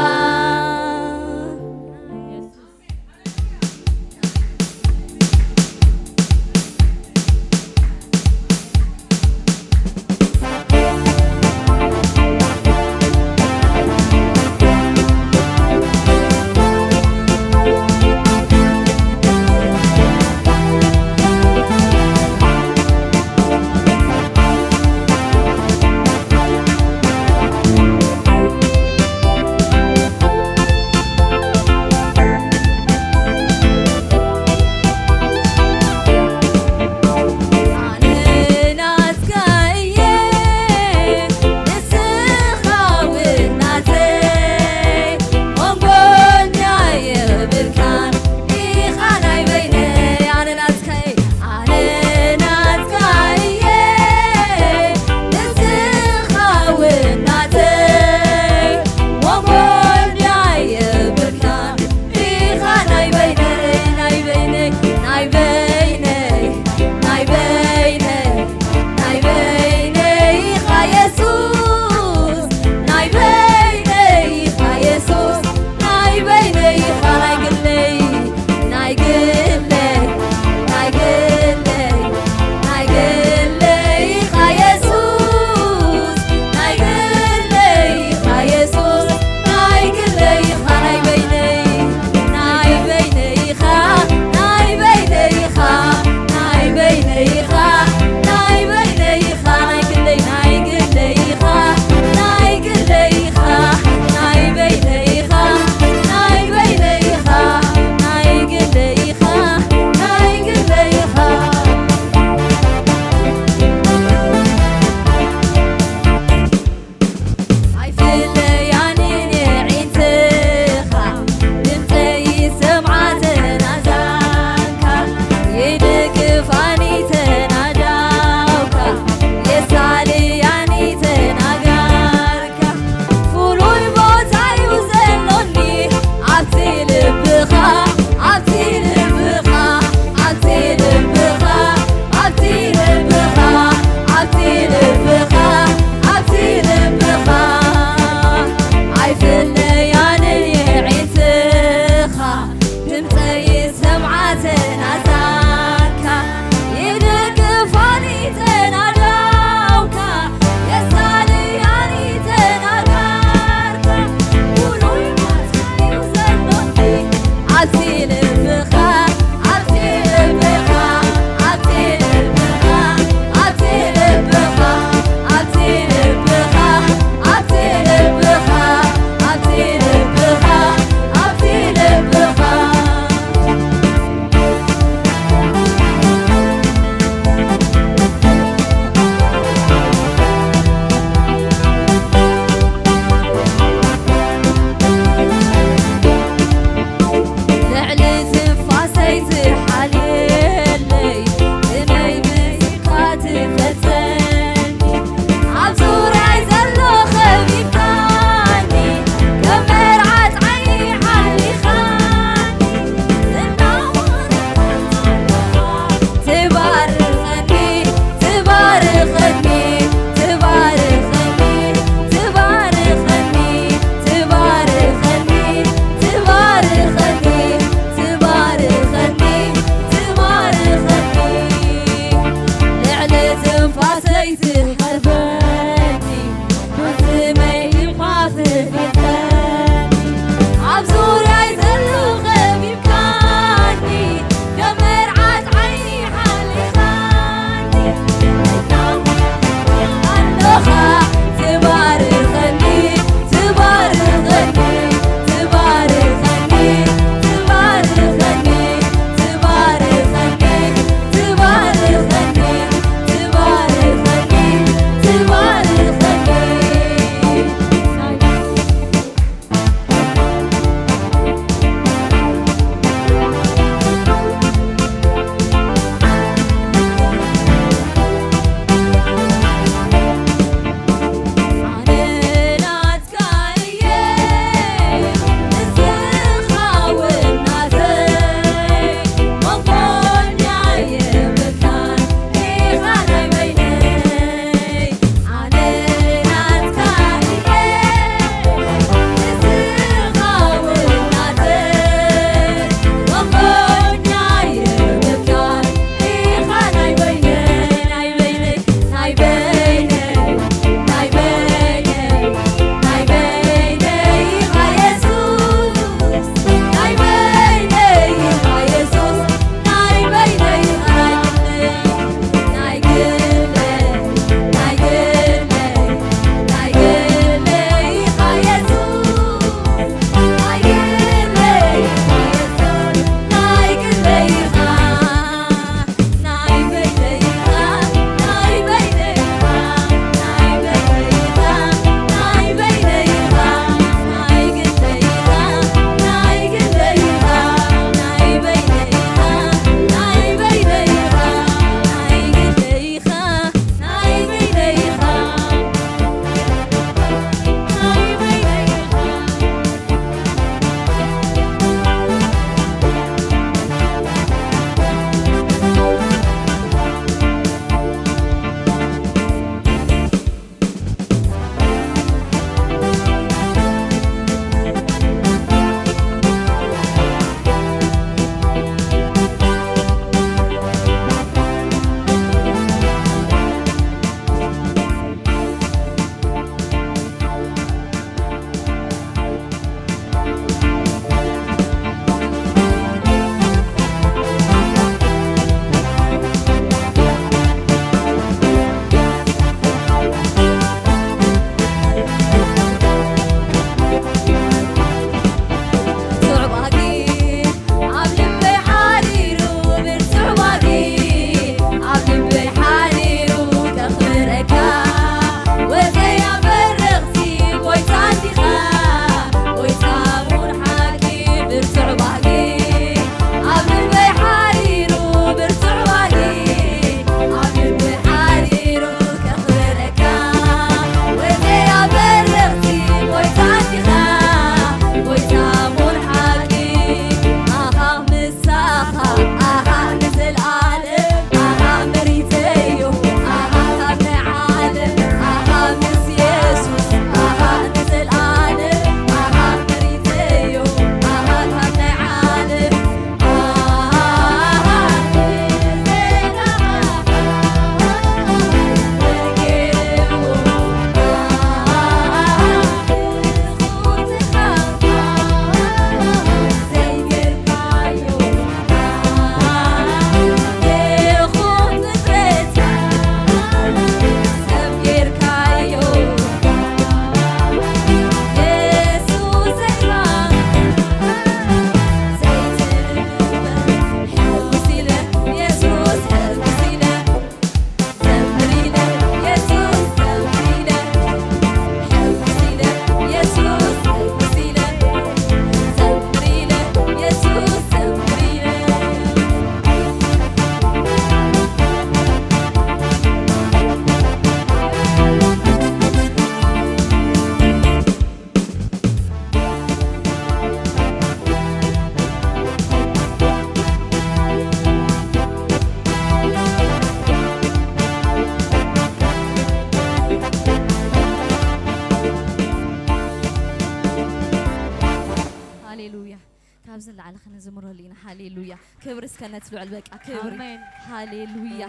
ቃል ክንዝምረሉ ኢና። ሃሌሉያ። ክብሪ እስከ ነቲ ልዑል በቃ ክብሪ። ኣሜን። ሃሌሉያ።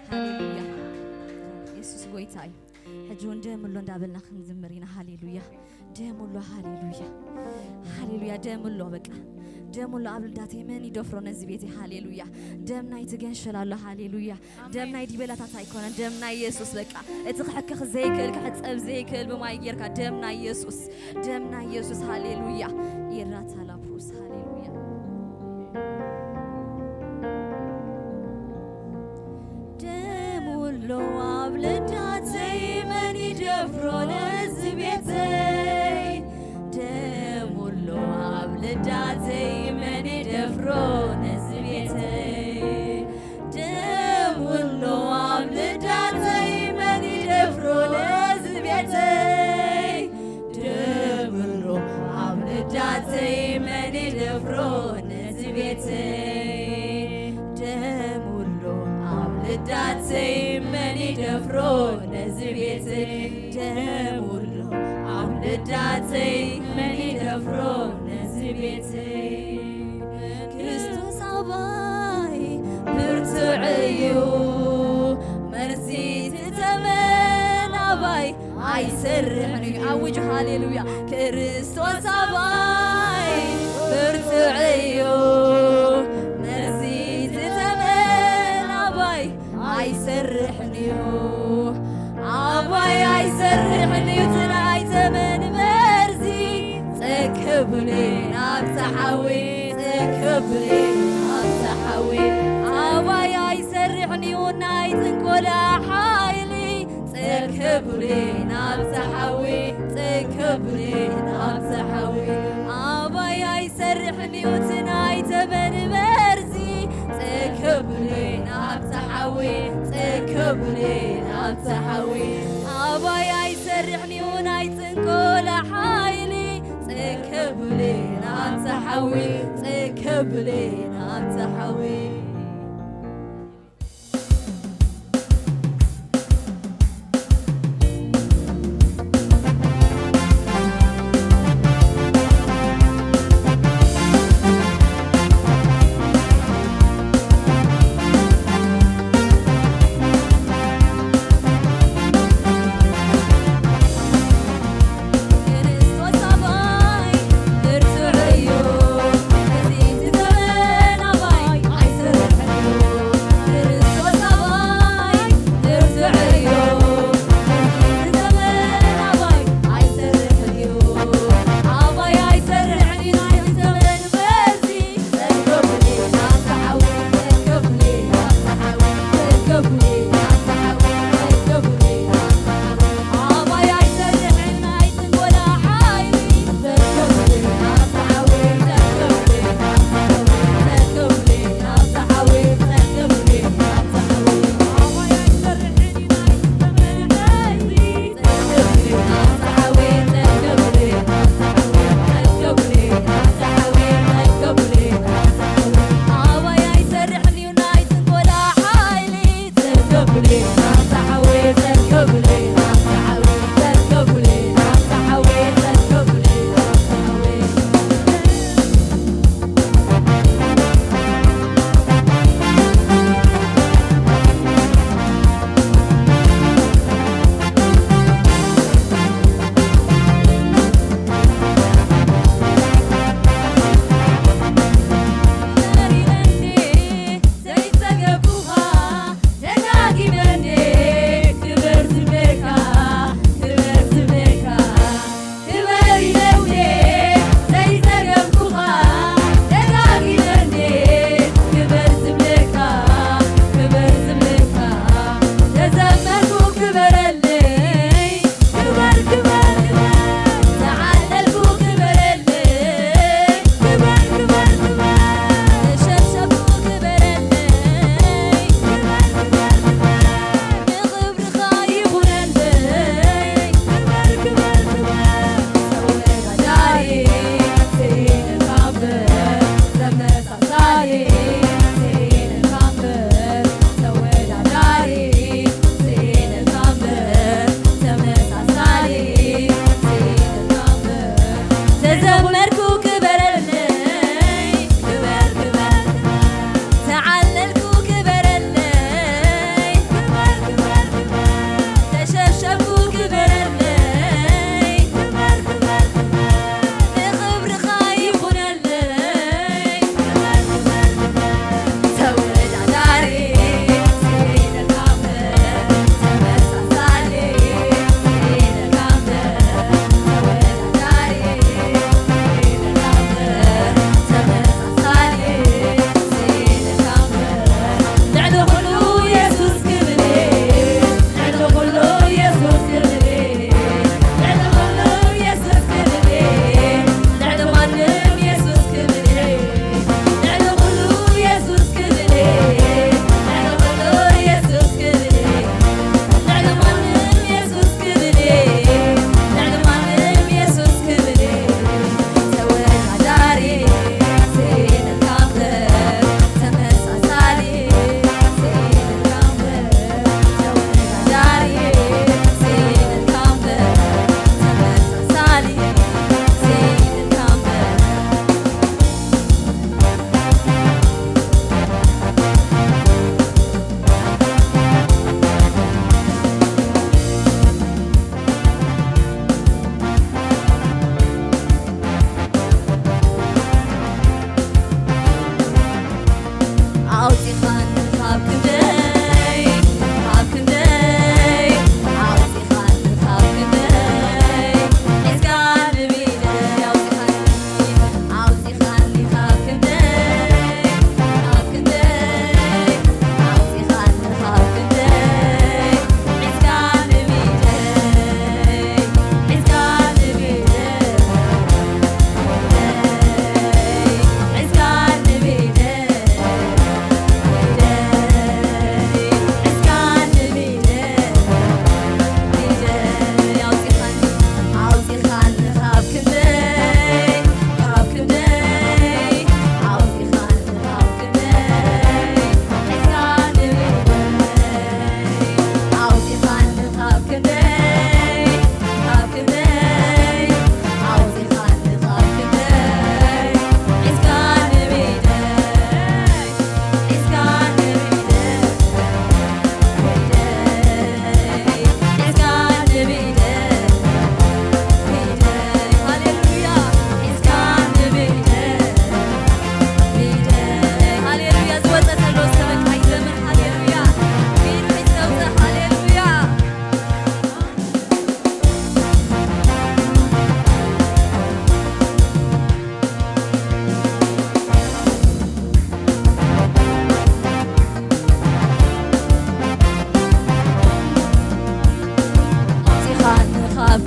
ሃሌሉያ። የሱስ ጎይታ እዩ። ሕጂ እውን ደም ኣሎ እንዳበልና ክንዝምር ኢና። ሃሌሉያ። ደም ኣሎ። ሃሌሉያ። ሃሌሉያ። ደም ኣሎ በቃ። ደም ኣሎ ኣብ ልዳተይ መን ይደፍሮ ነዚ ቤተይ። ሃሌሉያ። ደም ናይቲ ገንሸል ኣሎ። ሃሌሉያ። ደም ናይ ዲበላታት ኣይኮነን። ደም ናይ የሱስ በቃ። እቲ ክሕክኽ ዘይክእል፣ ክሕጸብ ዘይክእል ብማይ ጌርካ ደም ናይ የሱስ። ደም ናይ የሱስ። ሃሌሉያ። ይራታ ላፕሩስ። ሃሌሉያ። ደም ውሎ ኣብ ልዳተይ መን ይደፍሮ ነዚ ቤተይ? ደም ውሎ ኣብ ልዳተይ መን ይደፍሮ ነዚ ቤተይ? ደም ውሎ ኣብ ልዳተይ መን ይደፍሮ ነዚ ቤተይ? ደም ውሎ ኣብ ልዳተይ መን ይደፍሮ ነዚ ቤተይ? ደም ውሎ ኣብ ልዳተይ መን ይደፍሮ ነዚ ቤተይ? ደም ውሎ ኣብ ልዳተይ መን ይደፍሮ ነዚ ቤተይ? ክርስቶስ ኣባይ ብርቱዕ እዩ፣ መርሲ ትተመን ኣባይ ኣይሰርሕን እዩ። ኣውጅ ሃሌሉያ። ክርስቶስ ኣባይ ብርቱዕ እዩ፣ መርሲ ትተመን ኣባይ ኣይሰርሕን እዩ። ኣባይ ኣይሰርሕን እዩ እቲ ናይ ተመን መርዚ። ጽክብሊ ናብቲ ሓዊ፣ ጽክብሊ ናብቲ ሓዊ። ኣባይ ኣይሰርሕን እዩ ናይ ጥንቆላ ሓይሊ። ጽክብሊ ናብቲ ሓዊ፣ ጽክብሊ ናብቲ ሓዊ። ኣባይ ኣይሰርሕን እዩ እቲ ናይ ተመን መርዚ። ጽክብሊ ናብቲ ሓዊ፣ ጽክብሊ ናብቲ ሓዊ። ኣባይ ኣይሰርሕን እዩ ናይ ጥንቆላ ሓይሊ። ጽክብሊ ናብቲ ሓዊ፣ ጽክብሊ ናብቲ ሓዊ።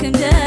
ክንደ